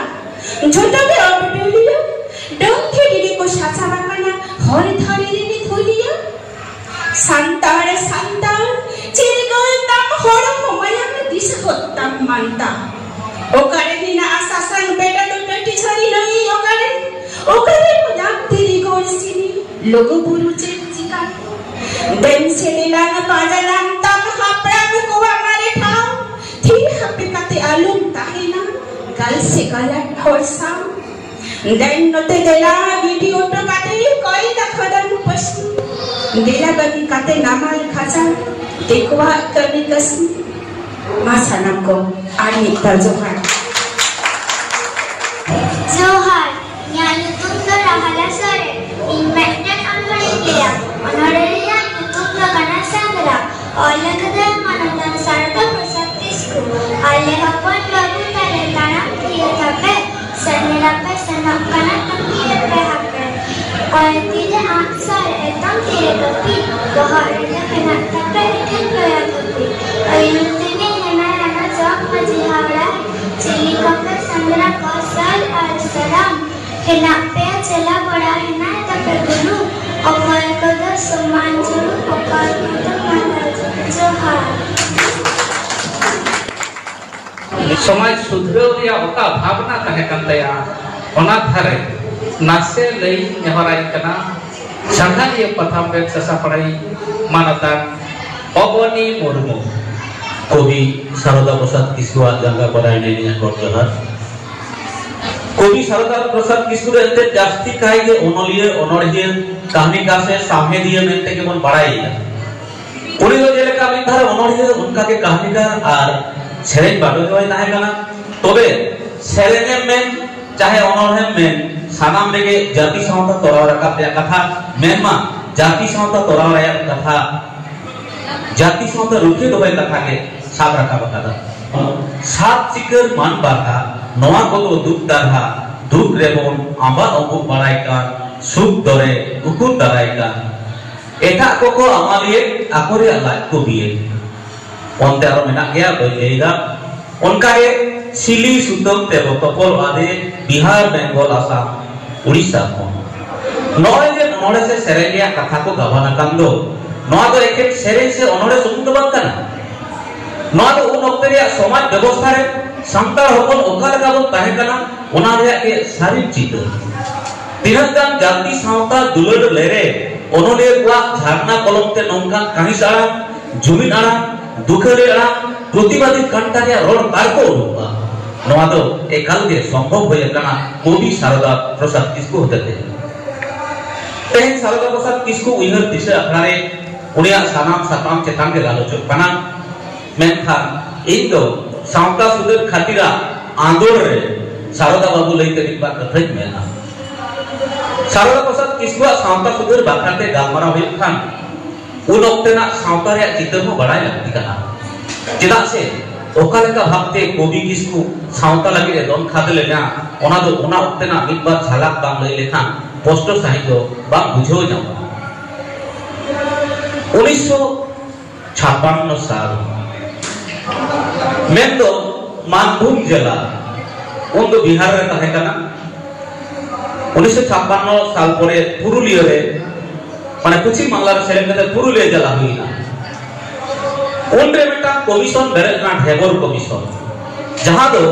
ᱡᱚᱛᱚ ᱜᱮ ᱚᱵᱰᱩᱞᱤᱭᱟᱹ, ᱰᱟᱹᱝ ᱫᱷᱤᱨᱤ ᱨᱮᱠᱚ ᱥᱟᱥᱟᱣ ᱟᱠᱟᱱᱟ, ᱦᱚᱨ ᱫᱷᱟᱨᱮ ᱨᱮ ᱫᱷᱩᱞᱤᱭᱟᱹ᱾ ᱥᱟᱱᱛᱟᱲ, ᱥᱟᱱᱛᱟᱲ, ᱪᱤᱨᱜᱟᱹᱞ ᱛᱟᱢ ᱦᱚᱲ ᱦᱚᱸ ᱢᱟᱭᱟᱢ ᱫᱤᱥᱟᱹ ᱦᱚᱫ ᱛᱟᱢ ᱢᱟᱱᱛᱟ᱾ ᱚᱠᱟᱨᱮ ᱢᱮᱱᱟᱜᱼᱟ ᱥᱟᱥᱟᱝ ᱵᱮᱰᱟ ᱫᱚ ᱴᱟᱹᱴᱤ ᱡᱷᱟᱹᱨᱤ ᱱᱟᱹᱭ ᱚᱠᱟᱨᱮ? ᱚᱠᱟᱨᱮ ᱢᱮᱱᱟᱜ ᱫᱷᱤᱨᱤ ᱜᱚᱲ ᱥᱤᱱᱤ ᱞᱩᱜᱩ ᱵᱩᱨᱩ ᱪᱮᱫ ᱪᱤᱠᱟ? ᱫᱮᱱ ᱥᱮ ᱫᱮᱞᱟᱝ ᱯᱟᱸᱡᱟ ᱧᱟᱢ ᱛᱟᱢ ᱦᱟᱯᱲᱟᱢ ᱠᱚᱣᱟᱜ ᱢᱟᱨᱮ ᱴᱷᱟᱶ᱾ ᱛᱷᱤᱨ ᱦᱟᱯᱮ ᱠᱟᱛᱮ ᱟᱞᱚᱢ ᱛᱟᱦᱮᱱᱟ ᱜᱟᱞ ᱥᱮ ᱜᱟᱞᱟᱴ ᱦᱚᱲ ᱥᱟᱶ᱾ ᱫᱮᱱ ᱱᱚᱛᱮ ᱫᱮᱞᱟ ᱜᱤᱰᱤ ᱚᱴᱚ ᱠᱟᱛᱮ ᱠᱚᱭ ᱫᱟᱠᱷᱚᱫᱟᱱ ᱯᱟᱹᱥᱱᱤ᱾ ᱫᱮᱞᱟ ᱵᱟᱹᱜᱤ ᱠᱟᱛᱮ ᱱᱟᱢᱟᱞ ᱠᱷᱟᱪᱟ ᱫᱤᱠᱩᱣᱟᱜ ᱠᱟᱹᱢᱤ ᱠᱟᱹᱥᱱᱤ᱾ ᱢᱟ ᱥᱟᱱᱟᱢ ᱠᱚ ᱟᱨ ᱢᱤᱫ ᱫᱷᱟᱣ ᱡᱚᱦᱟᱨ᱾ ᱡᱚᱦᱟᱨ, ᱤᱧᱟᱹᱜ ᱧᱩᱛᱩᱢ ᱫᱚ ᱨᱟᱦᱟᱞᱟ ᱥᱚᱨᱮᱱ᱾ ᱤᱧ ᱢᱤᱫᱴᱮᱱ ᱚᱱᱚᱬᱦᱮᱧ ᱞᱟᱹᱭᱟ᱾ ᱚᱱᱚᱬᱦᱮ ᱨᱮᱭᱟᱜ ᱧᱩᱛᱩᱢ ᱫᱚ ᱠᱟᱱᱟ ᱥᱮᱸᱫᱽᱨᱟ᱾ ᱚᱞ ᱟᱠᱟᱫᱟᱭ ᱢᱟᱱᱚᱛᱟᱱ ᱥᱟᱨᱚᱫᱟ ᱯᱨᱚᱥᱟᱫᱽ ᱠᱤᱥᱠᱩ᱾ ᱟᱞᱮ ᱦᱚᱯᱚᱱ ᱵᱟᱹᱵᱩ ᱛᱟᱞᱮ ᱛᱟᱲᱟᱢ ᱛᱷᱤᱨ ᱛᱟᱯᱮ, ᱥᱮᱸᱫᱽᱨᱟ ᱯᱮ ᱥᱮᱱᱚᱜ ᱠᱟᱱᱟ ᱛᱟᱹᱠᱤᱭᱟᱹ ᱯᱮ ᱦᱟᱯᱮ᱾ ᱚᱠᱚᱭ ᱛᱤᱨᱮ ᱟᱜ ᱥᱟᱨ, ᱮᱛᱚᱢ ᱛᱤᱨᱮ ᱠᱟᱹᱯᱤ, ᱵᱚᱦᱚᱜ ᱨᱮᱫᱚ ᱢᱮᱱᱟᱜ ᱛᱟᱯᱮ ᱮᱠᱮᱱ ᱞᱚᱭᱟ ᱠᱟᱹᱯᱤ᱾ ᱟᱹᱭᱩᱨ ᱛᱮᱜᱮ ᱦᱮᱱᱟᱭ ᱟᱱᱟ ᱡᱚᱜᱽ ᱢᱟᱹᱡᱷᱤ ᱦᱟᱣᱲᱟ, ᱪᱤᱞᱤ ᱠᱚᱯᱮ ᱥᱮᱸᱫᱽᱨᱟ ᱠᱚᱣᱟ ᱥᱟᱨ ᱟᱨ ᱥᱟᱨᱟᱢ? ᱦᱮᱱᱟᱜ ᱯᱮᱭᱟ ᱪᱮᱞᱟ ᱵᱚᱲᱟ, ᱦᱮᱱᱟᱭ ᱛᱟᱯᱮ ᱜᱩᱨᱩ, ᱚᱠᱚᱭ ᱠᱚᱫᱚ ᱥᱚᱢᱟᱱ ᱡᱩᱲᱩ, ᱚᱠᱚᱭ ᱠᱚᱫᱚ ᱢᱟᱞᱟ ᱡᱩᱲᱩ᱾ ᱡᱚᱦᱟᱨ᱾ ᱥᱚᱢᱟᱡᱽ ᱥᱩᱫᱷᱨᱟᱹᱣ ᱨᱮᱭᱟᱜ ᱚᱠᱟ ᱵᱷᱟᱵᱽᱱᱟ ᱛᱟᱦᱮᱸ ᱠᱟᱱ ᱛᱟᱭᱟ, ᱚᱱᱟ ᱫᱷᱟᱨᱮ ᱱᱟᱥᱮ ᱞᱟᱹᱭ ᱱᱮᱦᱚᱨᱟᱭ ᱠᱟᱱᱟ᱾ ᱥᱟᱸᱜᱷᱟᱨᱤᱭᱟᱹ ᱯᱟᱛᱷᱟᱢ ᱨᱮᱱ ᱥᱟᱥᱟᱯᱲᱟᱣᱤᱡ ᱢᱟᱱᱚᱛᱟᱱ ᱚᱵᱚᱱᱤ ᱢᱩᱨᱢᱩ᱾ ᱠᱚᱵᱤ ᱥᱟᱨᱚᱫᱟ ᱯᱨᱚᱥᱟᱫᱽ ᱠᱤᱥᱠᱩᱣᱟᱜ ᱡᱟᱸᱜᱟ ᱯᱟᱨᱟᱭ ᱱᱮ ᱤᱧᱟᱹᱜ ᱜᱚᱰ ᱡᱚᱦᱟᱨ᱾ ᱠᱚᱵᱤ ᱥᱟᱨᱚᱫᱟ ᱯᱨᱚᱥᱟᱫᱽ ᱠᱤᱥᱠᱩ ᱫᱚ ᱮᱱᱛᱮᱫ ᱡᱟᱹᱥᱛᱤ ᱠᱟᱭ ᱜᱮ ᱚᱱᱚᱞᱤᱭᱟᱹ, ᱚᱱᱚᱬᱦᱤᱭᱟᱹ, ᱠᱟᱹᱦᱱᱤᱠᱟᱨ ᱥᱮ ᱥᱟᱶᱦᱮᱫᱤᱭᱟᱹ ᱢᱮᱱᱛᱮ ᱜᱮᱵᱚᱱ ᱵᱟᱲᱟᱭᱮᱭᱟ᱾ ᱩᱱᱤ ᱫᱚ ᱡᱮᱞᱮᱠᱟ ᱢᱤᱫ ᱫᱷᱟᱨᱮ ᱚᱱᱚᱬᱦᱤᱭᱟᱹ, ᱚᱱᱠᱟ ᱜᱮ ᱠᱟᱹᱦᱱᱤᱠᱟᱨ ᱟᱨ ᱥᱮᱨᱮᱧ ᱵᱟᱰᱚᱭ ᱦᱚᱸᱭ ᱛᱟᱦᱮᱸ ᱠᱟᱱᱟ᱾ ᱛᱚᱵᱮ ᱥᱮᱨᱮᱧᱮᱢ ᱢᱮᱱ, ᱪᱟᱦᱮ ᱚᱱᱚᱬᱦᱮᱢ ᱢᱮᱱ, ᱥᱟᱱᱟᱢ ᱨᱮᱜᱮ ᱡᱟᱹᱛᱤ ᱥᱟᱶᱛᱟ ᱛᱚᱨᱟᱣ ᱨᱟᱠᱟᱵ ᱨᱮᱭᱟᱜ ᱠᱟᱛᱷᱟ, ᱢᱮᱱᱢᱟ ᱡᱟᱹᱛᱤ ᱥᱟᱶᱛᱟ ᱛᱚᱨᱟᱣ ᱨᱮᱭᱟᱜ ᱠᱟᱛᱷᱟ, ᱡᱟᱹᱛᱤ ᱥᱟᱶᱛᱟ ᱨᱩᱠᱷᱤᱭᱟᱹ ᱫᱚᱦᱚᱭ ᱠᱟᱛᱷᱟ ᱜᱮ ᱥᱟᱵ ᱨᱟᱠᱟᱵ ᱟᱠᱟᱫᱟ᱾ ᱥᱟᱛ ᱥᱤᱠᱟᱹᱨ ᱢᱟᱱ ᱵᱟᱨᱦᱟ, ᱱᱚᱣᱟ ᱠᱚᱫᱚ ᱫᱩᱠ ᱫᱟᱨᱦᱟ, ᱫᱩᱠ ᱨᱮᱵᱚᱱ ᱟᱸᱵᱟ ᱟᱹᱵᱩᱜ ᱵᱟᱲᱟᱭ ᱠᱟᱱ, ᱥᱩᱠ ᱫᱚᱨᱮ ᱩᱠᱩ ᱫᱟᱨᱟᱭ ᱠᱟᱱ᱾ ᱮᱴᱟᱜ ᱠᱚᱠᱚ ᱟᱢᱟᱞᱤᱭᱮᱫ, ᱟᱠᱚ ᱨᱮᱭᱟᱜ ᱞᱟᱡ ᱠᱚ ᱵᱤᱭᱮᱫ᱾ ᱚᱱᱛᱮ ᱟᱨᱚ ᱢᱮᱱᱟᱜ ᱜᱮᱭᱟ, ᱵᱟᱹᱧ ᱞᱟᱹᱭ ᱮᱫᱟ᱾ ᱚᱱᱠᱟᱜᱮ ᱥᱤᱞᱤ ᱥᱩᱛᱟᱹᱢ ᱛᱮᱵᱚ ᱛᱚᱯᱚᱞ ᱟᱫᱮ, ᱵᱤᱦᱟᱨ, ᱵᱮᱝᱜᱚᱞ, ᱟᱥᱟᱢ, ᱩᱲᱤᱥᱥᱟ ᱠᱷᱚᱱ᱾ ᱱᱚᱜᱼᱚᱭ ᱡᱮ ᱱᱚᱰᱮ ᱥᱮ ᱥᱮᱨᱮᱧ ᱨᱮᱭᱟᱜ ᱠᱟᱛᱷᱟ ᱠᱚ ᱜᱟᱵᱟᱱ ᱟᱠᱟᱱ ᱫᱚ, ᱱᱚᱣᱟ ᱫᱚ ᱮᱠᱮᱱ ᱥᱮᱨᱮᱧ ᱥᱮ ᱚᱱᱚᱬᱦᱮ ᱥᱩᱢᱩᱝ ᱫᱚ ᱵᱟᱝ ᱠᱟᱱᱟ᱾ ᱱᱚᱣᱟ ᱫᱚ ᱩᱱ ᱚᱠᱛᱮ ᱨᱮᱭᱟᱜ ᱥᱚᱢᱟᱡᱽ ᱵᱮᱵᱚᱥᱛᱷᱟ ᱨᱮ ᱥᱟᱱᱛᱟᱲ ᱦᱚᱯᱚᱱ ᱚᱠᱟ ᱞᱮᱠᱟ ᱵᱚᱱ ᱛᱟᱦᱮᱸ ᱠᱟᱱᱟ, ᱚᱱᱟ ᱨᱮᱭᱟᱜ ᱜᱮ ᱥᱟᱹᱨᱤ ᱪᱤᱛᱟᱹᱨ᱾ ᱛᱤᱱᱟᱹᱜ ᱜᱟᱱ ᱡᱟᱹᱛᱤ ᱥᱟᱶᱛᱟ ᱫᱩᱞᱟᱹᱲ ᱞᱮᱨᱮ ᱚᱱᱚᱞᱤᱭᱟᱹ ᱠᱚᱣᱟᱜ ᱡᱷᱟᱨᱱᱟ ᱠᱚᱞᱚᱢ ᱛᱮ ᱱᱚᱝᱠᱟᱱ ᱠᱟᱹᱦᱤᱥ ᱟᱲᱟᱝ, ᱡᱩᱢᱤᱫ ᱟᱲᱟᱝ, ᱫᱩᱠᱷᱟᱹᱞᱤ ᱟᱲᱟᱝ, ᱯᱨᱚᱛᱤᱵᱟᱫᱤ ᱠᱟᱱᱛᱷᱟ ᱨᱮᱭᱟᱜ ᱨᱚᱲ ᱛᱟᱨᱠᱚ ᱩᱰᱩᱠᱚᱜᱼᱟ᱾ ᱱᱚᱣᱟ ᱫᱚ ᱮᱠᱟᱞ ᱜᱮ ᱥᱚᱢᱵᱷᱚᱵ ᱦᱩᱭ ᱟᱠᱟᱱᱟ ᱠᱚᱵᱤ ᱥᱟᱨᱚᱫᱟ ᱯᱨᱚᱥᱟᱫᱽ ᱠᱤᱥᱠᱩ ᱦᱚᱛᱮᱛᱮ᱾ ᱛᱮᱦᱮᱧ ᱥᱟᱨᱚᱫᱟ ᱯᱨᱚᱥᱟᱫᱽ ᱠᱤᱥᱠᱩ ᱩᱭᱦᱟᱹᱨ ᱫᱤᱥᱟᱹ ᱟᱠᱷᱲᱟ ᱨᱮ ᱩᱱᱤᱭᱟᱜ ᱥᱟᱱᱟᱢ ᱥᱟᱛᱟᱢ ᱪᱮᱛᱟᱱ ᱜᱮ ᱜᱟᱞᱚᱪᱚᱜ ᱠᱟᱱᱟ᱾ ᱢᱮᱱᱠᱷᱟᱱ ᱤᱧ ᱫᱚ ᱥᱟᱶᱛᱟ ᱥᱩᱫᱷᱟᱹᱨ ᱠᱷᱟᱹᱛᱤᱨᱟᱜ ᱟᱸᱫᱳᱲ ᱨᱮ ᱥᱟᱨᱚᱫᱟ ᱵᱟᱹᱵᱩ ᱞᱟᱹᱭᱛᱮ ᱢᱤᱫ ᱵᱟᱨ ᱠᱟᱛᱷᱟᱧ ᱢᱮᱱᱟ᱾ ᱥᱟᱨᱚᱫᱟ ᱯᱨᱚᱥᱟᱫᱽ ᱠᱤᱥᱠᱩᱣᱟᱜ ᱥᱟᱶᱛᱟ ᱥᱩᱫᱷᱟᱹᱨ ᱵᱟᱠᱷᱨᱟ ᱛᱮ ᱜᱟᱞᱢᱟᱨᱟᱣ ᱦᱩᱭᱩᱜ ᱠᱷᱟᱱ, ᱩᱱ ᱚᱠᱛᱮᱱᱟᱜ ᱥᱟᱶᱛᱟ ᱨᱮᱭᱟᱜ ᱪᱤᱛᱟᱹᱨ ᱦᱚᱸ ᱵᱟᱲᱟᱭ ᱞᱟᱹᱠᱛᱤ ᱠᱟᱱᱟ᱾ ᱪᱮᱫᱟᱜ ᱥᱮ ᱚᱠᱟ ᱞᱮᱠᱟ ᱵᱷᱟᱵᱽᱛᱮ ᱠᱚᱵᱤ ᱠᱤᱥᱠᱩ ᱥᱟᱶᱛᱟ ᱞᱟᱹᱜᱤᱫ ᱮ ᱫᱚᱱ ᱠᱷᱟᱫᱽ ᱞᱮᱱᱟ, ᱚᱱᱟ ᱫᱚ ᱚᱱᱟ ᱚᱠᱛᱮᱱᱟᱜ ᱢᱤᱫ ᱵᱟᱨ ᱡᱷᱟᱞᱟᱠ ᱵᱟᱝ ᱞᱟᱹᱭ ᱞᱮᱠᱷᱟᱱ ᱯᱚᱥᱴᱚ ᱥᱟᱺᱦᱤᱡ ᱫᱚ ᱵᱟᱝ ᱵᱩᱡᱷᱟᱹᱣ ᱧᱟᱢᱚᱜᱼᱟ᱾ ᱩᱱᱤᱥᱥᱚ ᱪᱷᱟᱯᱟᱱᱱᱚ ᱥᱟᱞ, ᱢᱮᱱᱫᱚ ᱢᱟᱱᱵᱷᱩᱢ ᱡᱮᱞᱟ, ᱩᱱ ᱫᱚ ᱵᱤᱦᱟᱨ ᱨᱮ ᱛᱟᱦᱮᱸ ᱠᱟᱱᱟ᱾ ᱩᱱᱤᱥᱥᱚ ᱪᱷᱟᱯᱟᱱᱱᱚ ᱥᱟᱞ ᱯᱚᱨᱮ ᱯᱩᱨᱩᱞᱤᱭᱟᱹ ᱨᱮ, ᱢᱟᱱᱮ ᱯᱚᱪᱷᱤᱢ ᱵᱟᱝᱞᱟ ᱨᱮ ᱥᱮᱱ ᱠᱟᱛᱮ ᱯᱩᱨᱩᱞᱤᱭᱟᱹ ᱪᱟᱞᱟᱣ ᱦᱩᱭ ᱮᱱᱟ᱾ ᱩᱱᱨᱮ ᱢᱤᱫᱴᱟᱝ ᱠᱚᱢᱤᱥᱚᱱ ᱵᱮᱨᱮᱫ ᱮᱱᱟ, ᱰᱷᱮᱵᱚᱨ ᱠᱚᱢᱤᱥᱚᱱ᱾ ᱡᱟᱦᱟᱸ ᱫᱚ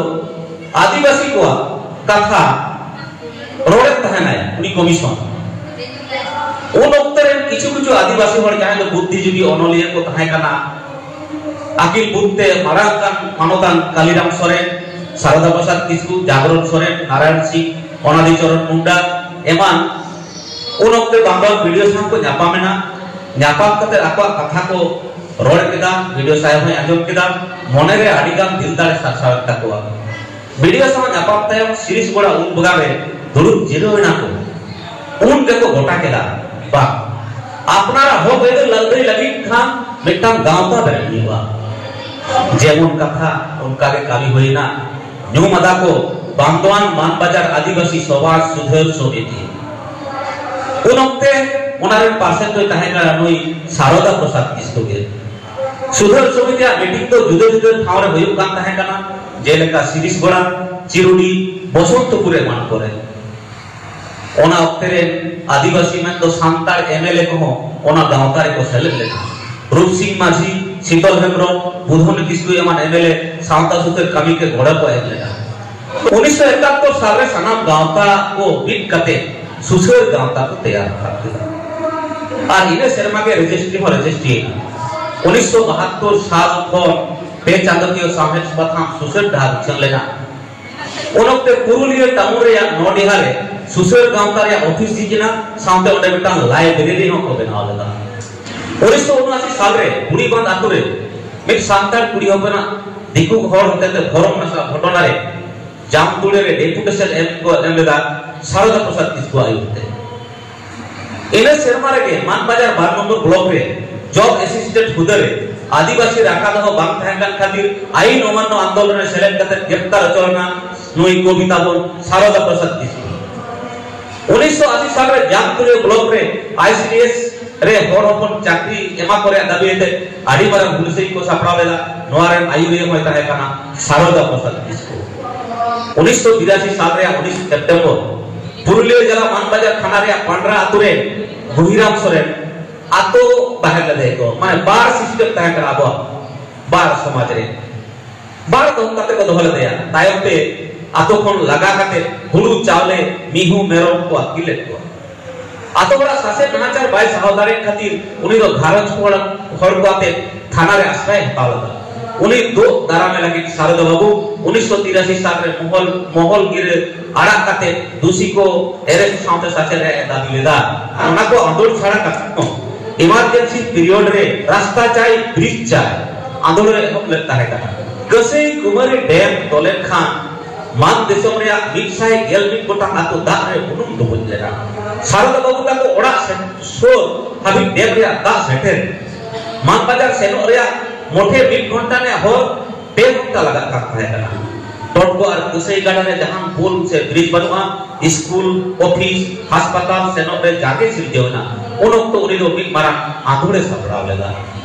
ᱟᱹᱫᱤᱵᱟᱹᱥᱤ ᱠᱚᱣᱟᱜ ᱠᱟᱛᱷᱟ ᱨᱚᱲᱮᱫ ᱛᱟᱦᱮᱱᱟᱭ ᱩᱱᱤ ᱠᱚᱢᱤᱥᱚᱱ᱾ ᱩᱱ ᱚᱠᱛᱚ ᱨᱮᱱ ᱠᱤᱪᱷᱩ ᱠᱤᱪᱷᱩ ᱟᱹᱫᱤᱵᱟᱹᱥᱤ ᱦᱚᱲ, ᱡᱟᱦᱟᱸᱭ ᱫᱚ ᱵᱩᱫᱽᱫᱷᱤᱡᱤᱵᱤ ᱚᱱᱚᱞᱤᱭᱟᱹ ᱠᱚ ᱛᱟᱦᱮᱸ ᱠᱟᱱᱟ, ᱟᱹᱠᱤᱞ ᱵᱩᱫᱽ ᱛᱮ ᱢᱟᱨᱟᱝ ᱟᱠᱟᱱ ᱢᱟᱱᱚᱛᱟᱱ ᱠᱟᱞᱤᱨᱟᱢ ᱥᱚᱨᱮᱱ, ᱥᱟᱨᱚᱫᱟ ᱯᱨᱚᱥᱟᱫᱽ ᱠᱤᱥᱠᱩ, ᱡᱟᱜᱽᱨᱚᱱ ᱥᱚᱨᱮᱱ, ᱱᱟᱨᱟᱭᱚᱱ ᱥᱤᱝ, ᱚᱱᱟᱫᱤ ᱪᱚᱨᱚᱱ ᱢᱩᱱᱰᱟ ᱮᱢᱟᱱ, ᱩᱱ ᱚᱠᱛᱮ ᱵᱟᱝ ᱵᱟᱝ ᱵᱤ ᱰᱤ ᱳ ᱥᱟᱶ ᱠᱚ ᱧᱟᱯᱟᱢ ᱮᱱᱟ᱾ ᱧᱟᱯᱟᱢ ᱠᱟᱛᱮ ᱟᱠᱚᱣᱟᱜ ᱠᱟᱛᱷᱟ ᱠᱚ ᱨᱚᱲ ᱠᱮᱫᱟ, ᱵᱤ ᱰᱤ ᱳ ᱥᱟᱦᱮᱵ ᱦᱚᱸᱭ ᱟᱸᱡᱚᱢ ᱠᱮᱫᱟ, ᱢᱚᱱᱮᱨᱮ ᱟᱹᱰᱤᱜᱟᱱ ᱫᱤᱞ ᱫᱟᱲᱮ ᱥᱟᱨᱥᱟᱣᱮᱱ ᱛᱟᱠᱚᱣᱟ᱾ ᱵᱤ ᱰᱤ ᱳ ᱥᱟᱶ ᱧᱟᱯᱟᱢ ᱛᱟᱭᱚᱢ ᱥᱤᱨᱤᱥ ᱜᱚᱲᱟ ᱩᱞ ᱵᱟᱜᱟᱱ ᱨᱮ ᱫᱩᱲᱩᱵ ᱡᱤᱨᱟᱹᱣ ᱮᱱᱟ ᱠᱚ᱾ ᱩᱱ ᱜᱮᱠᱚ ᱜᱚᱴᱟ ᱠᱮᱫᱟ, ᱵᱟᱝ, ᱟᱯᱱᱟᱨᱟᱜ ᱦᱚᱠ ᱟᱹᱭᱫᱟᱹᱨ ᱞᱟᱹᱲᱦᱟᱹᱭ ᱞᱟᱹᱜᱤᱫ ᱠᱷᱟᱱ ᱢᱤᱫᱴᱟᱝ ᱜᱟᱶᱛᱟ ᱵᱮᱨᱮᱫ ᱦᱩᱭᱩᱜᱼᱟ᱾ ᱡᱮᱢᱚᱱ ᱠᱟᱛᱷᱟ ᱚᱱᱠᱟ ᱜᱮ ᱠᱟᱹᱢᱤ ᱦᱩᱭᱮᱱᱟ᱾ ᱧᱩᱢ ᱟᱫᱟ ᱠᱚ ᱵᱟᱱᱫᱳᱣᱟᱱ ᱢᱟᱱᱵᱟᱡᱟᱨ ᱟᱹᱫᱤᱵᱟᱹᱥᱤ ᱥᱚᱢᱟᱡᱽ ᱥᱩᱫᱷᱟᱹᱨ ᱥᱚᱢᱤᱛᱤ᱾ ᱩᱱ ᱚᱠᱛᱮ ᱚᱱᱟ ᱨᱮᱱ ᱯᱟᱨᱥᱮᱛ ᱫᱚᱭ ᱛᱟᱦᱮᱸ ᱠᱟᱱᱟ ᱱᱩᱭ ᱥᱟᱨᱚᱫᱟ ᱯᱨᱚᱥᱟᱫᱽ ᱠᱤᱥᱠᱩ ᱜᱮ᱾ ᱥᱩᱫᱷᱟᱹᱨ ᱥᱚᱢᱤᱛᱤᱭᱟᱜ ᱢᱤᱴᱤᱝ ᱫᱚ ᱡᱩᱫᱟᱹ ᱡᱩᱫᱟᱹ ᱴᱷᱟᱶ ᱨᱮ ᱦᱩᱭᱩᱜ ᱠᱟᱱ ᱛᱟᱦᱮᱸ ᱠᱟᱱᱟ, ᱡᱮᱞᱮᱠᱟ ᱥᱤᱨᱤᱥ ᱜᱚᱲᱟ, ᱪᱤᱨᱩᱰᱤ, ᱵᱚᱥᱚᱱᱛᱚᱯᱩᱨ ᱮᱢᱟᱱ ᱠᱚᱨᱮ᱾ ᱚᱱᱟ ᱚᱠᱛᱮ ᱨᱮᱱ ᱟᱹᱫᱤᱵᱟᱹᱥᱤ ᱢᱮᱱᱫᱚ ᱥᱟᱱᱛᱟᱲ ᱮᱢ ᱮᱞ ᱮ ᱠᱚᱦᱚᱸ ᱚᱱᱟ ᱜᱟᱶᱛᱟ ᱨᱮᱠᱚ ᱥᱮᱞᱮᱫ ᱞᱮᱱᱟ᱾ ᱨᱩᱯ ᱥᱤᱝ ᱢᱟᱹᱡᱷᱤ, ᱥᱤᱛᱚᱞ ᱦᱮᱢᱵᱨᱚᱢ, ᱵᱩᱫᱷᱚᱱ ᱠᱤᱥᱠᱩ ᱮᱢᱟᱱ ᱮᱢ ᱮᱞ ᱮ ᱥᱟᱶᱛᱟ ᱥᱩᱥᱟᱹᱨ ᱠᱟᱹᱢᱤ ᱠᱚ ᱜᱚᱲᱚ ᱠᱚ ᱮᱢ ᱞᱮᱱᱟ᱾ ᱩᱱᱤᱥᱥᱚ ᱮᱠᱟᱛᱛᱳᱨ ᱥᱟᱞ ᱨᱮ ᱥᱟᱱᱟᱢ ᱜᱟᱶᱛᱟ ᱠᱚ ᱢᱤᱫ ᱠᱟᱛᱮ ᱥᱩᱥᱟᱹᱨ ᱜᱟᱶᱛᱟ ᱠᱚ ᱛᱮᱭᱟᱨ ᱨᱟᱠᱟᱵ ᱠᱮᱫᱟ᱾ ᱟᱨ ᱤᱱᱟᱹ ᱥᱮᱨᱢᱟ ᱜᱮ ᱨᱮᱡᱤᱥᱴᱨᱤ ᱦᱚᱸ ᱨᱮᱡᱤᱥᱴᱨᱤ ᱮᱱᱟ᱾ ᱩᱱᱤᱥᱥᱚ ᱵᱟᱦᱟᱛᱛᱳᱨ ᱥᱟᱞ ᱠᱷᱚᱱ ᱯᱮ ᱪᱟᱸᱫᱚᱠᱤᱭᱟᱹ ᱥᱟᱶᱦᱮᱫ ᱯᱟᱛᱷᱟᱢ ᱥᱩᱥᱟᱹᱨ ᱰᱟᱦᱟᱨ ᱩᱪᱷᱟᱹᱱ ᱞᱮᱱᱟ᱾ ᱩᱱ ᱚᱠᱛᱮ ᱯᱩᱨᱩᱞᱤᱭᱟᱹ ᱴᱟᱣᱩᱱ ᱨᱮᱭᱟᱜ ᱱᱚᱰᱤᱦᱟ ᱨᱮ ᱥᱩᱥᱟᱹᱨ ᱜᱟᱶᱛᱟ ᱨᱮᱭᱟᱜ ᱚᱯᱷᱤᱥ ᱡᱷᱤᱡ ᱮᱱᱟ, ᱥᱟᱶᱛᱮ ᱚᱸᱰᱮ ᱢᱤᱫᱴᱟᱝ ᱞᱟᱭᱵᱨᱮᱨᱤ ᱦᱚᱸ ᱠᱚ ᱵᱮᱱᱟᱣ ᱞᱮᱫᱟ᱾ ᱩᱱᱤᱥᱥᱚ ᱩᱱᱚᱟᱥᱤ ᱥᱟᱞ ᱨᱮ ᱵᱩᱲᱤᱵᱟᱸᱫᱷ ᱟᱛᱳ ᱨᱮ ᱢᱤᱫ ᱥᱟᱱᱛᱟᱲ ᱠᱩᱲᱤ ᱦᱚᱯᱚᱱᱟᱜ ᱫᱤᱠᱩ ᱦᱚᱲ ᱦᱚᱛᱮᱛᱮ ᱵᱷᱚᱨᱚᱢ ᱱᱟᱥᱟᱜ ᱜᱷᱚᱴᱚᱱᱟ ᱨᱮ ᱡᱟᱢᱛᱩᱲᱤ ᱨᱮ ᱰᱮᱯᱩᱴᱮᱥᱚᱱ ᱮᱢ ᱠᱚ ᱮᱢ ᱞᱮᱫᱟ ᱥᱟᱨᱚᱫᱟ ᱯᱨᱚᱥᱟᱫᱽ ᱠᱤᱥᱠᱩ ᱟᱹᱭᱩᱨ ᱛᱮ᱾ ᱤᱱᱟᱹ ᱥᱮᱨᱢᱟ ᱨᱮᱜᱮ ᱢᱟᱱᱵᱟᱡᱟᱨ ᱵᱟᱨ ᱱᱚᱢᱵᱚᱨ ᱵᱞᱚᱠ ᱨᱮ ᱡᱚᱵ ᱮᱥᱤᱥᱴᱮᱱᱴ ᱦᱩᱫᱟᱹ ᱨᱮ ᱟᱹᱫᱤᱵᱟᱹᱥᱤ ᱨᱟᱠᱟ ᱫᱚᱦᱚ ᱵᱟᱝ ᱛᱟᱦᱮᱸ ᱠᱟᱱ ᱠᱷᱟᱹᱛᱤᱨ ᱟᱭᱤᱱ ᱚᱢᱟᱱᱱᱚ ᱟᱱᱫᱳᱞᱚᱱ ᱨᱮ ᱥᱮᱞᱮᱫ ᱠᱟᱛᱮ ᱜᱨᱮᱯᱛᱟᱨ ᱦᱚᱪᱚ ᱞᱮᱱᱟ ᱱᱩᱭ ᱠᱚᱵᱤ ᱛᱟᱵᱚᱱ ᱥᱟᱨᱚᱫᱟ ᱯᱨᱚᱥᱟᱫᱽ ᱠᱤᱥᱠᱩ᱾ ᱩᱱᱤᱥᱥᱚ ᱟᱥᱤ ᱥᱟᱞ ᱨᱮ ᱡᱟᱢᱛᱩᱲᱤᱭᱟᱹ ᱵᱞᱚᱠ ᱨᱮ ᱟᱭ ᱥᱤ ᱰᱤ ᱮᱥ ᱨᱮ ᱦᱚᱲ ᱦᱚᱯᱚᱱ ᱪᱟᱹᱠᱨᱤ ᱮᱢᱟ ᱠᱚ ᱨᱮᱭᱟᱜ ᱫᱟᱹᱵᱤ ᱟᱛᱮ ᱟᱹᱰᱤ ᱢᱟᱨᱟᱝ ᱦᱩᱞᱥᱟᱹᱭ ᱠᱚ ᱥᱟᱯᱲᱟᱣ ᱞᱮᱫᱟ᱾ ᱱᱚᱣᱟ ᱨᱮᱱ ᱟᱹᱭᱩᱨᱤᱭᱟᱹ ᱦᱚᱸᱭ ᱛᱟᱦᱮᱸ ᱠᱟᱱᱟ ᱥᱟᱨᱚᱫᱟ ᱯᱨᱚᱥᱟᱫᱽ ᱠᱤᱥᱠᱩ᱾ ᱩᱱᱤᱥᱥᱚ ᱵᱤᱨᱟᱥᱤ ᱥᱟᱞ ᱨᱮᱭᱟᱜ ᱩᱱᱤᱥ ᱥᱮᱯᱴᱮᱢᱵᱚᱨ ᱯᱩᱨᱩᱞᱤᱭᱟᱹ ᱡᱮᱞᱟ ᱢᱟᱱᱵᱟᱡᱟᱨ ᱛᱷᱟᱱᱟ ᱨᱮᱭᱟᱜ ᱯᱟᱱᱰᱨᱟ ᱟᱛᱳ ᱨᱮ ᱜᱩᱦᱤᱨᱟᱢ ᱥᱚᱨᱮᱱ ᱟᱛᱳ ᱛᱟᱦᱮᱸ ᱞᱮᱫᱮ ᱠᱚ, ᱢᱟᱱᱮ ᱵᱟᱨ ᱥᱤᱥᱴᱮᱢ ᱛᱟᱦᱮᱸ ᱠᱟᱱᱟ ᱟᱵᱚᱣᱟᱜ ᱵᱟᱨ ᱥᱚᱢᱟᱡᱽ ᱨᱮ᱾ ᱵᱟᱨ ᱫᱚᱢ ᱠᱟᱛᱮ ᱠᱚ ᱫᱚᱦᱚ ᱞᱮᱫᱮᱭᱟ᱾ ᱛᱟᱭᱚᱢ ᱛᱮ ᱟᱛᱳ ᱠᱷᱚᱱ ᱞᱟᱜᱟ ᱠᱟᱛᱮ ᱦᱩᱲᱩ ᱪᱟᱣᱞᱮ ᱢᱤᱦᱩ ᱢᱮᱨᱚᱢ ᱠᱚ ᱟᱹᱛᱠᱤᱨ ᱞᱮᱫ ᱠᱚᱣᱟ᱾ ᱟᱛᱳ ᱦᱚᱲᱟᱜ ᱥᱟᱥᱮᱛ ᱱᱟᱦᱟᱪᱟᱨ ᱵᱟᱭ ᱥᱟᱦᱟᱣ ᱫᱟᱲᱮᱭᱟᱜ ᱠᱷᱟᱹᱛᱤᱨ ᱩᱱᱤ ᱫᱚ ᱜᱷᱟᱨᱚᱸᱡᱽ ᱦᱚᱲ, ᱦᱚᱲ ᱠᱚ ᱟᱛᱮ ᱛᱷᱟᱱᱟ ᱨᱮ ᱟᱥᱨᱟᱭ ᱦᱟᱛᱟᱣ ᱞᱮᱫᱟ᱾ ᱩᱱᱤ ᱫᱩᱜ ᱫᱟᱨᱟᱢᱮ ᱞᱟᱹᱜᱤᱫ ᱥᱟᱨᱚᱫᱟ ᱵᱟᱹᱵᱩ ᱩᱱᱤᱥᱥᱚ ᱛᱤᱨᱟᱥᱤ ᱥᱟᱞ ᱨᱮ ᱢᱚᱦᱚᱞ, ᱢᱚᱦᱚᱞ ᱜᱤᱨᱟᱹ ᱟᱲᱟᱜ ᱠᱟᱛᱮ ᱫᱩᱥᱤ ᱠᱚ arrest ᱥᱟᱶᱛᱮ ᱥᱟᱥᱮᱛ ᱨᱮ ᱫᱟᱹᱵᱤ ᱞᱮᱫᱟ᱾ ᱚᱱᱟ ᱠᱚ ᱟᱸᱫᱳᱲ ᱪᱷᱟᱲᱟ ᱠᱟᱛᱮ ᱦᱚᱸ emergency period ᱨᱮ ᱨᱟᱥᱛᱟ ᱪᱟᱭ, bridge ᱪᱟᱭ ᱟᱸᱫᱳᱲ ᱮ ᱮᱦᱚᱵ ᱞᱮᱫ ᱛᱟᱦᱮᱸ ᱠᱟᱱᱟ᱾ ᱠᱟᱹᱥᱟᱹᱭ ᱠᱩᱢᱟᱨᱤ dam ᱛᱚᱞᱮᱱ ᱠᱷᱟᱱ ᱢᱟᱱ ᱫᱤᱥᱚᱢ ᱨᱮᱭᱟᱜ ᱢᱤᱫ ᱥᱟᱭ ᱜᱮᱞ ᱢᱤᱫ ᱜᱚᱴᱟᱝ ᱟᱹᱛᱩ ᱫᱟᱜ ᱨᱮ ᱵᱩᱱᱩᱢ ᱰᱩᱵᱩᱡ ᱞᱮᱱᱟ᱾ ᱥᱟᱨᱚᱫᱟ ᱵᱟᱹᱵᱩ ᱛᱟᱠᱚ ᱚᱲᱟᱜ ᱥᱮ-, ᱥᱩᱨ ᱦᱟᱹᱵᱤᱡ dam ᱨᱮᱭᱟᱜ ᱫᱟᱜ ᱥᱮᱴᱮᱨ ᱢᱟᱱ ᱵᱟᱡᱟᱨ ᱥᱮᱱᱚᱜ ᱨᱮᱭᱟᱜ ᱢᱚᱴᱷᱮ ᱢᱤᱫ ᱜᱷᱚᱱᱴᱟ ᱨᱮᱭᱟᱜ ᱦᱚᱨ ᱯᱮ ᱜᱷᱚᱱᱴᱟ ᱞᱟᱜᱟᱜ ᱠᱟᱱ ᱛᱟᱦᱮᱸ ᱠᱟᱱᱟ᱾ ᱴᱚᱴᱠᱚ ᱟᱨ ᱠᱟᱹᱥᱟᱹᱭ ᱜᱟᱰᱟ ᱨᱮ ᱡᱟᱦᱟᱱ ᱯᱩᱞ ᱥᱮ bridge ᱵᱟᱹᱱᱩᱜᱼᱟ᱾ ᱥᱠᱩᱞ, ᱚᱯᱷᱤᱥ, ᱦᱟᱥᱯᱟᱛᱟᱞ ᱥᱮᱱᱚᱜ ᱨᱮ ᱡᱟᱸᱜᱮ ᱥᱤᱨᱡᱟᱹᱣ ᱮᱱᱟ᱾ ᱩᱱ ᱚᱠᱛᱚ ᱩᱱᱤ ᱫᱚ ᱢᱤᱫ ᱢᱟᱨᱟᱝ ᱟᱸᱫᱳᱲ ᱮ ᱥᱟᱯᱲᱟᱣ ᱞᱮᱫᱟ᱾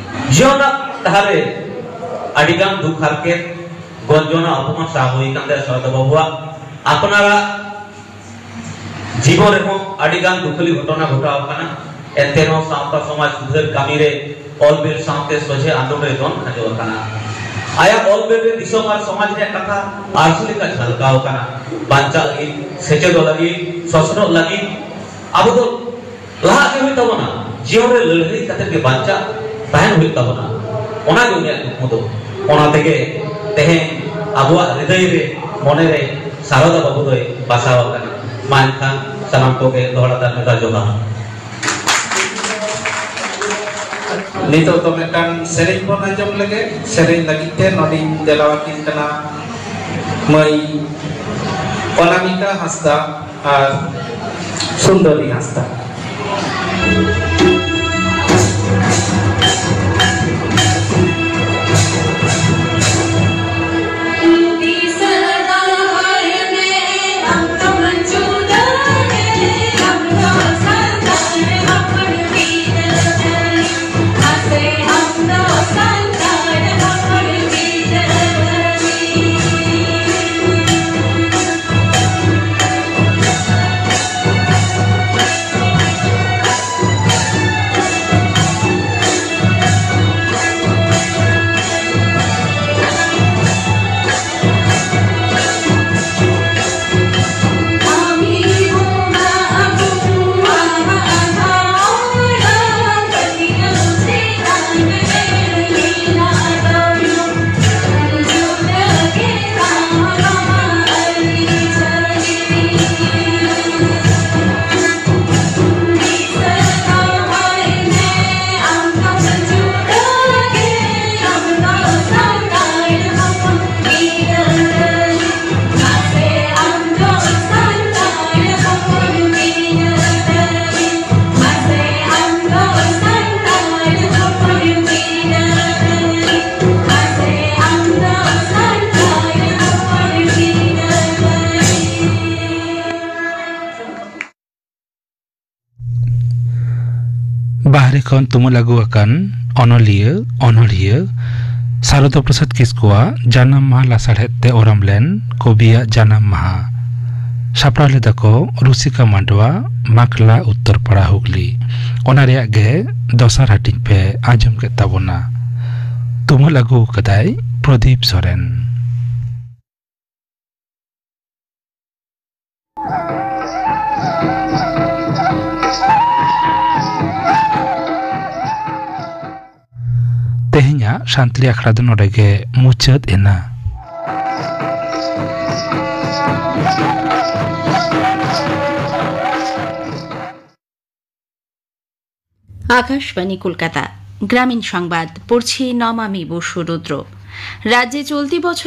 ᱡᱤᱭᱚᱱ ᱨᱮᱱᱟᱜ ᱰᱟᱦᱟᱨ ᱨᱮ ᱟᱹᱰᱤ ᱜᱟᱱ ᱫᱩᱠ ᱦᱟᱨᱠᱮᱛ, ᱜᱚᱸᱡᱚᱱᱟ ᱚᱯᱚᱢᱟᱱ ᱥᱟᱦ ᱦᱩᱭ ᱟᱠᱟᱱ ᱛᱟᱭᱟ ᱥᱟᱨᱚᱫᱟ ᱵᱟᱹᱵᱩᱣᱟᱜ᱾ ᱟᱯᱱᱟᱨᱟᱜ ᱡᱤᱵᱚᱱ ᱨᱮᱦᱚᱸ ᱟᱹᱰᱤ ᱜᱟᱱ ᱫᱩᱠᱷᱟᱹᱞᱤ ᱜᱷᱚᱴᱚᱱᱟ ᱜᱷᱚᱴᱟᱣ ᱟᱠᱟᱱᱟ᱾ ᱮᱱᱛᱮ ᱨᱮᱦᱚᱸ ᱥᱟᱶᱛᱟ ᱥᱚᱢᱟᱡᱽ ᱥᱩᱫᱷᱟᱹᱨ ᱠᱟᱹᱢᱤ ᱨᱮ ᱚᱞ ᱵᱮᱞ ᱥᱟᱶᱛᱮ ᱥᱚᱡᱷᱮ ᱟᱸᱫᱳᱲ ᱨᱮ ᱫᱚᱱ ᱠᱷᱟᱡᱚ ᱟᱠᱟᱱᱟ᱾ ᱟᱭᱟᱜ ᱚᱞ ᱵᱮᱞ ᱨᱮ ᱫᱤᱥᱚᱢ ᱟᱨ ᱥᱚᱢᱟᱡᱽ ᱨᱮᱭᱟᱜ ᱠᱟᱛᱷᱟ ᱟᱹᱨᱥᱤ ᱞᱮᱠᱟ ᱡᱷᱟᱞᱠᱟᱣ ᱟᱠᱟᱱᱟ᱾ ᱵᱟᱧᱪᱟᱜ ᱞᱟᱹᱜᱤᱫ, ᱥᱮᱪᱮᱫᱚᱜ ᱞᱟᱹᱜᱤᱫ, ᱥᱚᱥᱱᱚᱜ ᱞᱟᱹᱜᱤᱫ ᱟᱵᱚ ᱫᱚ ᱞᱟᱦᱟᱜ ᱜᱮ ᱦᱩᱭᱩᱜ ᱛᱟᱵᱚᱱᱟ᱾ ᱡᱤᱭᱚᱱ ᱨᱮ ᱞᱟᱹᱲᱦᱟᱹᱭ ᱠᱟᱛᱮ ᱜᱮ ᱵᱟᱧᱪᱟᱜ ᱛᱟᱦᱮᱱ ᱦᱩᱭᱩᱜ ᱛᱟᱵᱚᱱᱟ᱾ ᱚᱱᱟ ᱜᱮ ᱩᱱᱤᱭᱟᱜ ᱠᱩᱠᱢᱩ ᱫᱚ᱾ ᱚᱱᱟ ᱛᱮᱜᱮ ᱛᱮᱦᱮᱧ ᱟᱵᱚᱣᱟᱜ ᱦᱨᱤᱫᱟᱹᱭ ᱨᱮ, ᱢᱚᱱᱮ ᱨᱮ ᱥᱟᱨᱚᱫᱟ ᱵᱟᱹᱵᱩ ᱫᱚᱭ ᱵᱟᱥᱟᱣ ᱟᱠᱟᱱᱟ᱾ ᱢᱟ ᱮᱱᱠᱷᱟᱱ ᱥᱟᱱᱟᱢ ᱠᱚᱜᱮ ᱫᱚᱦᱲᱟ ᱛᱮ ᱟᱨ ᱢᱤᱫ ᱫᱷᱟᱣ ᱡᱚᱦᱟᱨ᱾ ᱱᱤᱛᱚᱜ ᱫᱚ ᱢᱤᱫᱴᱟᱝ ᱥᱮᱨᱮᱧ ᱵᱚᱱ ᱟᱸᱡᱚᱢ ᱞᱮᱜᱮ᱾ ᱥᱮᱨᱮᱧ ᱞᱟᱹᱜᱤᱫ ᱛᱮ ᱱᱚᱰᱮᱧ ᱫᱮᱞᱟᱣᱟᱠᱤᱱ ᱠᱟᱱᱟ ᱢᱟᱹᱭ ᱚᱱᱟᱢᱤᱠᱟ ᱦᱟᱸᱥᱫᱟ ᱟᱨ ᱥᱩᱱᱫᱚᱨᱤ ᱦᱟᱸᱥᱫᱟ᱾ ᱵᱟᱦᱨᱮ ᱠᱷᱚᱱ ᱛᱩᱢᱟᱹᱞ ᱟᱹᱜᱩ ᱟᱠᱟᱱ ᱚᱱᱚᱞᱤᱭᱟᱹ, ᱚᱱᱚᱲᱦᱤᱭᱟᱹ ᱥᱟᱨᱚᱫᱟ ᱯᱨᱚᱥᱟᱫᱽ ᱠᱤᱥᱠᱩᱣᱟᱜ ᱡᱟᱱᱟᱢ ᱢᱟᱦᱟ ᱞᱟᱥᱟᱲᱦᱮᱫ ᱛᱮ ᱚᱨᱟᱢ ᱞᱮᱱ ᱠᱚᱵᱤᱭᱟᱜ ᱡᱟᱱᱟᱢ ᱢᱟᱦᱟ᱾ ᱥᱟᱯᱲᱟᱣ ᱞᱮᱫᱟ ᱠᱚ ᱨᱩᱥᱤᱠᱟ ᱢᱟᱰᱣᱟ, ᱢᱟᱠᱞᱟ, ᱩᱛᱛᱚᱨ ᱯᱟᱲᱟ, ᱦᱩᱜᱽᱞᱤ᱾ ᱚᱱᱟ ᱨᱮᱭᱟᱜ ᱜᱮ ᱫᱚᱥᱟᱨ ᱦᱟᱹᱴᱤᱧ ᱯᱮ ᱟᱸᱡᱚᱢ ᱠᱮᱫ ᱛᱟᱵᱚᱱᱟ᱾ ᱛᱩᱢᱟᱹᱞ ᱟᱹᱜᱩ ᱠᱟᱫᱟᱭ ᱯᱨᱚᱫᱤᱯ ᱥᱚᱨᱮᱱ᱾ ᱛᱮᱦᱮᱧᱟᱜ ᱥᱟᱱᱛᱟᱲᱤ ᱟᱠᱷᱲᱟ ᱫᱚ ᱱᱚᱰᱮ ᱜᱮ ᱢᱩᱪᱟᱹᱫ ᱮᱱᱟ᱾ আকাশবাণী কলকাতা। গ্রামীণ সংবাদ পড়ছি নমামি বসুরুদ্র। রাজ্যে চলতি বছর